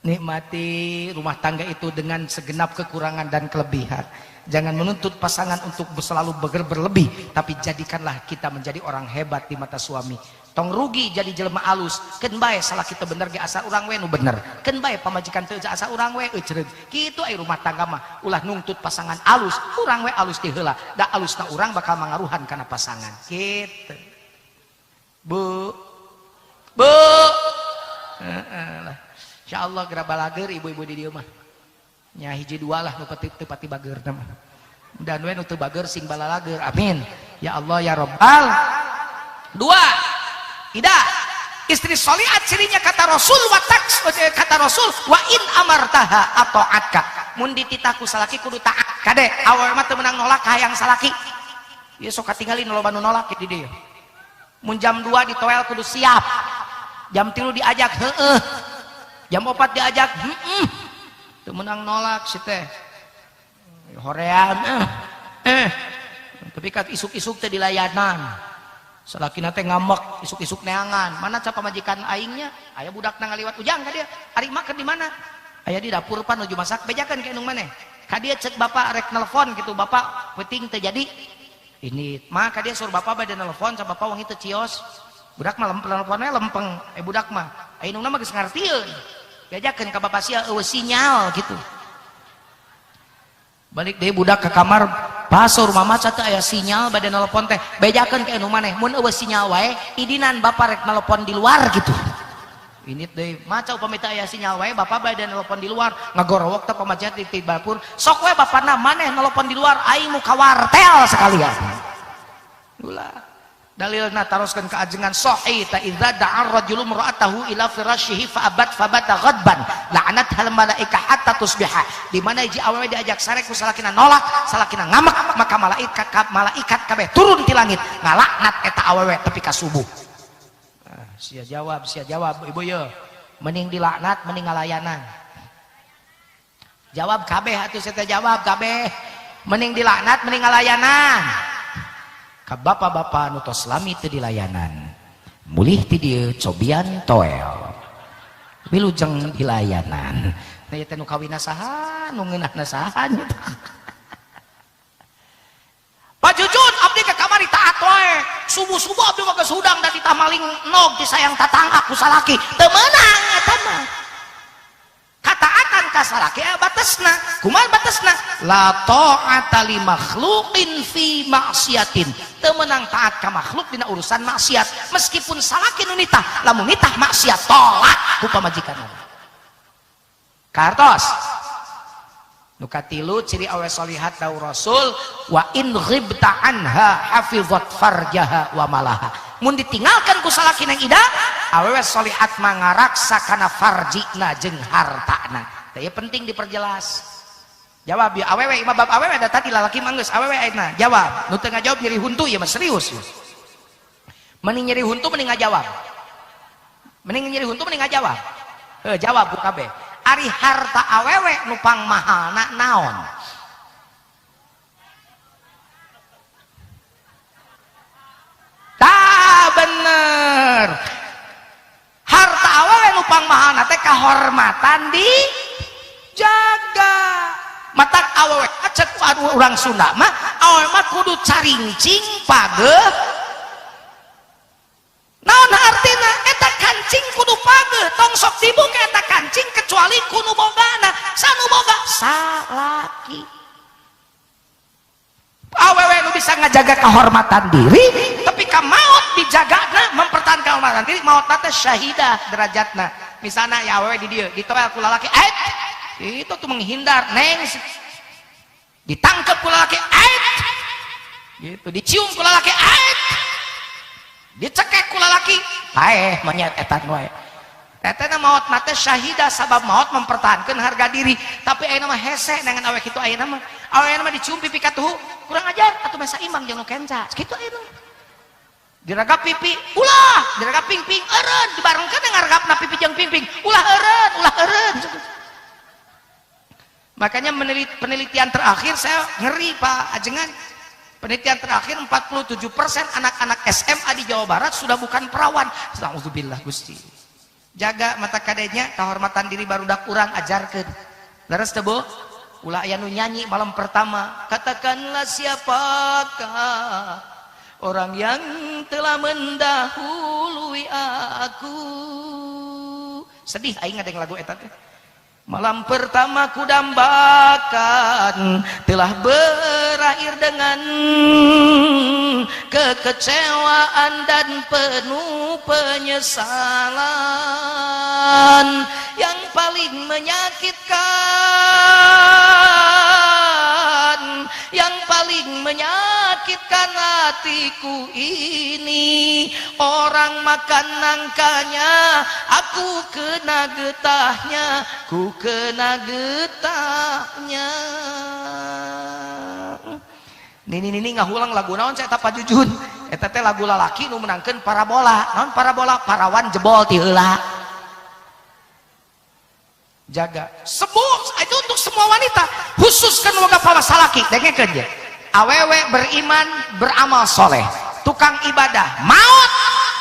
Nikmati rumah tangga itu dengan segenap kekurangan dan kelebihan. Jangan menuntut pasangan untuk selalu berlebih, tapi jadikanlah kita menjadi orang hebat di mata suami. Tong rugi jadi jelema alus, keun bae salah kita bener ge asal urang we nu bener. Keun bae pamajikan teu asal urang we eucreug. Kitu ai rumah tangga mah, ulah nungtut pasangan alus, urang we alus ti heula. Da alusna urang bakal mangaruhan kana pasangan. Kitu. Bu. Bu. Heeh lah. Insyaallah geura balager ibu-ibu di dieu mah. Nya hiji dua lah nu teu pati bager teh mah. Dan we nu teu bager sing balalager. Amin. Ya Allah ya Rabbal. Dua. Tidak. Istri sholihat cirinya kata Rasul wa taks kata Rasul wa in amartaha ata'atka. Mun dititah ku salaki kudu taat. Kade awewe mah teu meunang nolak hayang salaki. Ieu sok katingali nu loba nu nolak di dieu. Mun jam 2 ditoel kudu siap. Jam 3 diajak heueuh. Jam 4 diajak, teu meunang nolak si teh. Hoream, Tapi kat isuk-isuk teh dilayanan. Salakina teh ngambek, isuk-isuk neangan. Mana ca pamajikan aingnya? Aya budakna ngaliwat ujang ka dia. Ari mah keur di mana? Aya di dapur pan nuju masak, bejakeun ka indung maneh. Ka dia cek bapak rek nelpon gitu, bapak peuting teu jadi. Ini mah ka dia suruh bapak bade nelpon sa bapak wangi teu cios. Budak mah lempeng nelponnya lempeng, budak mah. Indungna mah geus ngartieun. Diajakeun ka bapak sia eueuh sinyal gitu. Balik deui budak ke kamar, pasur mama teu aya sinyal bade nelpon teh. Bejakeun ka indung maneh, mun eueuh sinyal wae, idinan bapak rek nelpon di luar gitu. Ini deui, maca upami teu aya sinyal wae, bapak bade nelpon di luar, ngagorowok teh pamajikan di dapur. Sok we bapana maneh nelpon di luar, aing nu ka wartel sekalian. Ulah. Dalilna taroskeun ka ajengan sahih ta idza da'a rajulu imra'atahu ila firasyihi fa abat fabata ghadban la'anat hal malaika hatta tusbiha. Di mana hiji awewe diajak sare ku salakina nolak, salakina ngamek, maka malaikat kabeh turun ti langit ngalaknat eta awewe tepi ka subuh. Sia jawab ibu ye. Mending dilaknat mending ngalayanan. Jawab kabeh atuh saya teh jawab kabeh. Mending dilaknat mending ngalayanan. Ka bapak-bapak nu tos lami teu dilayanan mulih ti dieu cobian toel wilujeng dilayanan. Nah ieu teh nu kawinna saha nu ngeunahna saha nya. Pak Jujun abdi ke kamari taat wae subuh-subuh abdi mah geus hudang da ditah maling nog disayang tatangga ku salaki teu meunang eta mah. Kataatan ka salaki aya batesna. Kumaha batesna? La ta'ata li makhluqin fi maksiatin. Teu meunang taat ka makhluk dina urusan maksiat. Meskipun salaki nu nitah, lamun nitah maksiat tolak ku pamajikanna. Kartos. Nu katilu ciri awe solihat dawuh Rasul wa in ghibta anha hafizat farjaha wa malaha. Mun ditinggalkan ku salaki Neng Ida, awewe solihat mangaraksa kana farjina jeung hartana. Tah ieu penting diperjelas. Jawab ya awewe imah bab awewe da tadi lalaki mah geus awewe ayeuna. Jawab. Nu teu ngajawab nyeri huntu ieu mah serius. Mending nyeri huntu mending ngajawab. Mending nyeri huntu mending ngajawab. Heuh jawab ku kabeh. Ari harta awewe nu pangmahalna naon? Tah bener. Harta awewe nu pangmahalna teh kahormatan dijaga. Matak awewe cek urang Sunda mah awewe mah kudu carincing pageuh. Naon artina? Eta kancing kudu pageuh, tong sok dibuka eta kancing kecuali ku nu bogana. Sanu boga salaki. Awewe nu bisa ngajaga kehormatan diri tapi ka maot dijagana mempertahankan kehormatan diri, maot teh syahidah derajatna. Misalna ya awewe di dieu ditoel ku lalaki, itu tuh menghindar neng, ditangkep ku lalaki, gitu, dicium ku lalaki, dicekek ku lalaki, paeh monyet etan wae. Tetehna maot mate syahidah sabab maot mempertahankan harga diri. Tapi ayeuna mah hese dengan awewe kitu, ayeuna mah awewe mah dicium pipi katuhu kurang ajar atuh masa imang jeung nu kenca kitu ayeuna. Diragap pipi ulah, diragap pingping eureun, dibarengkeun ngaragapna pipi jeung pingping ulah eureun, ulah eureun. Makanya penelitian terakhir saya ngeri Pak Ajengan. Penelitian terakhir 47% anak-anak SMA di Jawa Barat sudah bukan perawan. Alhamdulillah Gusti. Jaga mata kadenya, kehormatan diri barudak urang ajarkeun. Leres teu Bu? Ulah aya nu nyanyi malam pertama, katakanlah siapakah orang yang telah mendahului aku. Sedih aing ngadeng lagu eta teh. Malam pertama ku dambakan telah berakhir dengan kekecewaan dan penuh penyesalan. Yang paling menyakitkan, yang paling menyakitkan hatiku ini, orang makan nangkanya, aku kena getahnya, ku kena getahnya. Nini ngahulang lagu naon saya eta Pak Jujun. Eta teh lagu lalaki nu menangkeun parabola. Naon parabola? Parawan jebol ti heula. Jaga. Semua itu untuk semua wanita, khususkan warga salaki. Dengekeun je. Awewe beriman, beramal soleh, tukang ibadah, maut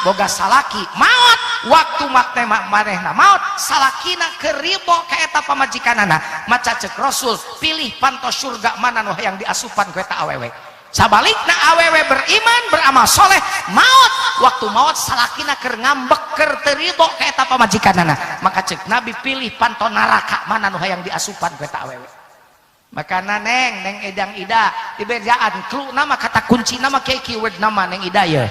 boga salaki, maut waktu makne manehna maut, salakina keribo ka eta pamajikanana. Maca cek Rasul, pilih pantos surga mana nu hayang diasupan ku eta awewe. Sabalikna awewe beriman, beramal soleh, maut waktu maut salakina keur ngambek, keur teu rido ka eta pamajikanana. Maka cek Nabi, pilih panto neraka mana nu hayang diasupan ku eta awewe. Makana neng, neng edang ida dibejaan klu nama kata kunci nama keyword nama neng ida ya.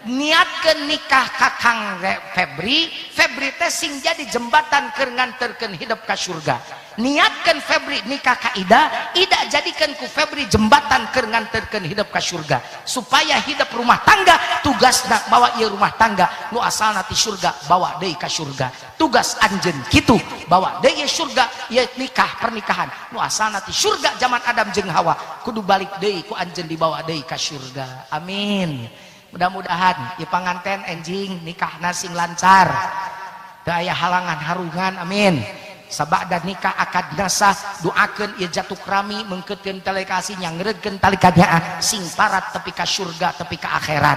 Niatkeun nikah ka Kang Febri, Febri teh sing jadi jembatan keur nganterkeun hidup ka surga. Niatkeun Febri nikah ka Ida, Ida jadikeun ku Febri jembatan keur nganterkeun hidup ka surga. Supaya hidup rumah tangga tugasna bawa ieu rumah tangga nu asalna ti surga bawa deui ka surga. Tugas anjeun kitu bawa deui surga ieu nikah pernikahan nu asalna ti surga zaman Adam jeung Hawa kudu balik deui ku anjeun dibawa deui ka surga. Amin. Mudah-mudahan ieu panganten enjing nikahna sing lancar. Teu aya halangan harungan, amin. Sabada nikah akad nasah doakeun ieu jatuk rami mengkeutkeun tali kasih nyangreudkeun tali kanyaah sing parat tepi ka surga tepi ka akhirat.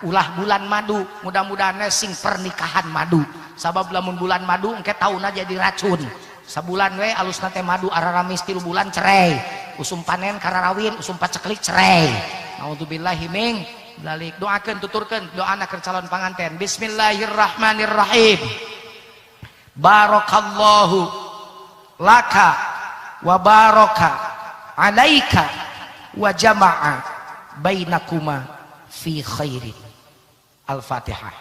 Ulah bulan madu, mudah-mudahan sing pernikahan madu. Sabab lamun bulan madu engke tauna jadi racun. Sabulan we alusna teh madu araramis 3 bulan cerai. Usum panen kararawin, usum paceklik cerai. Naudzubillahi min dzalik. Doakeun tuturkeun doana keur calon panganten. Bismillahirrahmanirrahim. Barakallahu laka wa baraka alaika wa jama'a bainakuma fi khairin. Al-Fatihah.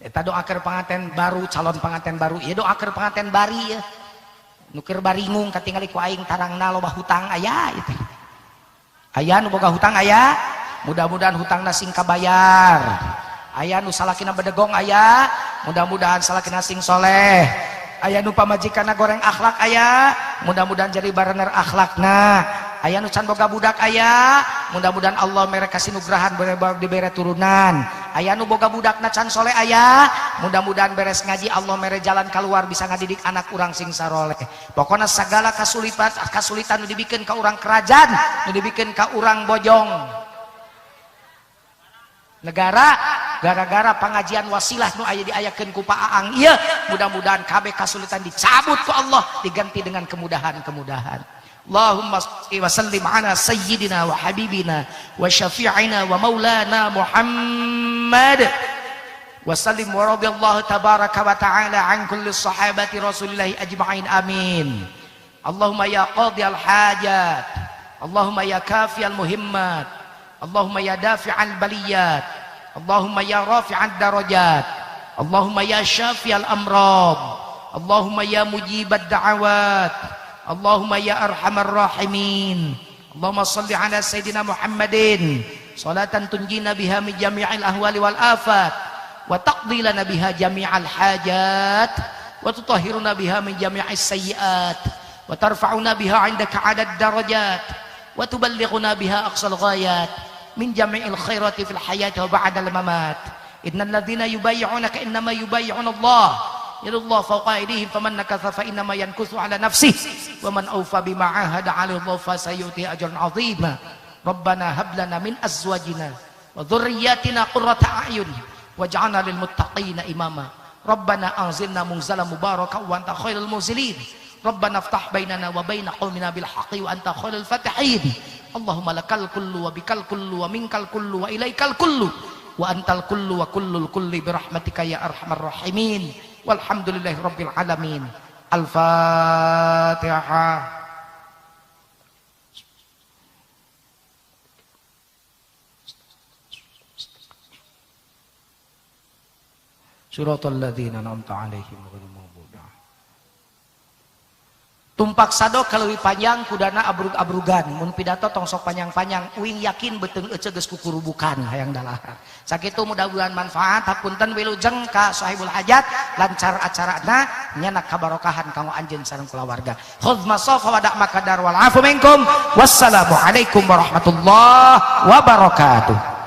Eta doa keur panganten baru, calon panganten baru. Ieu doa keur panganten bari ya. Nu keur baringung katingali ku aing tarangna loba hutang aya itu. Aya nu boga hutang aya, mudah-mudahan hutangna sing kabayar. Aya nu salakina bedegong aya, mudah-mudahan salakina sing soleh. Aya nu pamajikanna goreng akhlak aya, mudah-mudahan jadi barener akhlakna. Aya nu can boga budak aya, mudah-mudahan Allah mere kasinugrahan dibere turunan. Aya nu boga budakna can soleh aya, mudah-mudahan beres ngaji Allah mere jalan keluar bisa ngadidik anak urang sing saroleh. Pokona sagala kasulitan nu dibikeun ka urang kerajaan, nu dibikeun ka urang Bojong negara, gara-gara pengajian wasilah nu aya diayakeun ku Pak Aang ieu, mudah-mudahan kabeh kasulitan dicabut ku Allah, diganti dengan kemudahan-kemudahan. Allahumma shalli wa sallim ala sayyidina wa habibina wa syafi'ina wa maulana Muhammad wa sallim wa radhiyallahu tabaraka wa ta'ala an kulli sahabati rasulillahi ajma'in amin. Allahumma ya qadiyal hajat, Allahumma ya kafiyal muhimmat, Allahumma ya dafi'al baliyat, Allahumma ya rafi'ad darajat, Allahumma ya syafi'al amrad, Allahumma ya mujibad da'awat, Allahumma ya arhamar rahimin. Allahumma salli ala sayyidina Muhammadin salatan tunjina biha min jami'il ahwali wal afat, wa taqdi lana biha jami'al hajat, wa tutahhiruna biha min jami'is sayyiat, wa tarfa'una biha 'indaka 'alad darajat, wa tuballighuna biha aqsal ghayat min jami'il khairati fil hayati wa ba'dal mamat. Innal ladzina yubayyi'unaka innama yubayyi'una Allah yadullahu fawqa aydihim faman nakatha fa innama yankuthu ala nafsihi wa man awfa bima 'ahada 'alaihi Allah fa sayu'ti ajran 'azima. Rabbana hab lana min azwajina wa dhurriyyatina qurrata a'yun waj'alna lil muttaqina imama. Rabbana anzilna munzalan mubarakan wa anta khairul munzilin. Rabbana aftah bainana wa baina qaumina bil haqqi wa anta khairul fatihin. Allahumma lakal kullu wa bikal kullu wa minkal kullu wa ilaikal kullu wa antal kullu wa kullul kulli bi rahmatika ya arhamar rahimin. Walhamdulillahi rabbil alamin. Al-Fatihah. Suratul ladzina an'amta 'alaihim ghairil maghdubi. Tumpak sado kaleuwih panjang kudana abrug-abrugan, mun pidato tong sok panjang-panjang, uing yakin beuteung ece geus kukurubukan hayang dalahar. Sakitu mudah-mudahan manfaat, hapunten wilujeng ka sahibul hajat, lancar acarana, nyanak kabarokahan kanggo anjeun sareng kulawarga. Khudz masafa wa da' makadar wal afu minkum. Wassalamualaikum warahmatullahi wabarakatuh.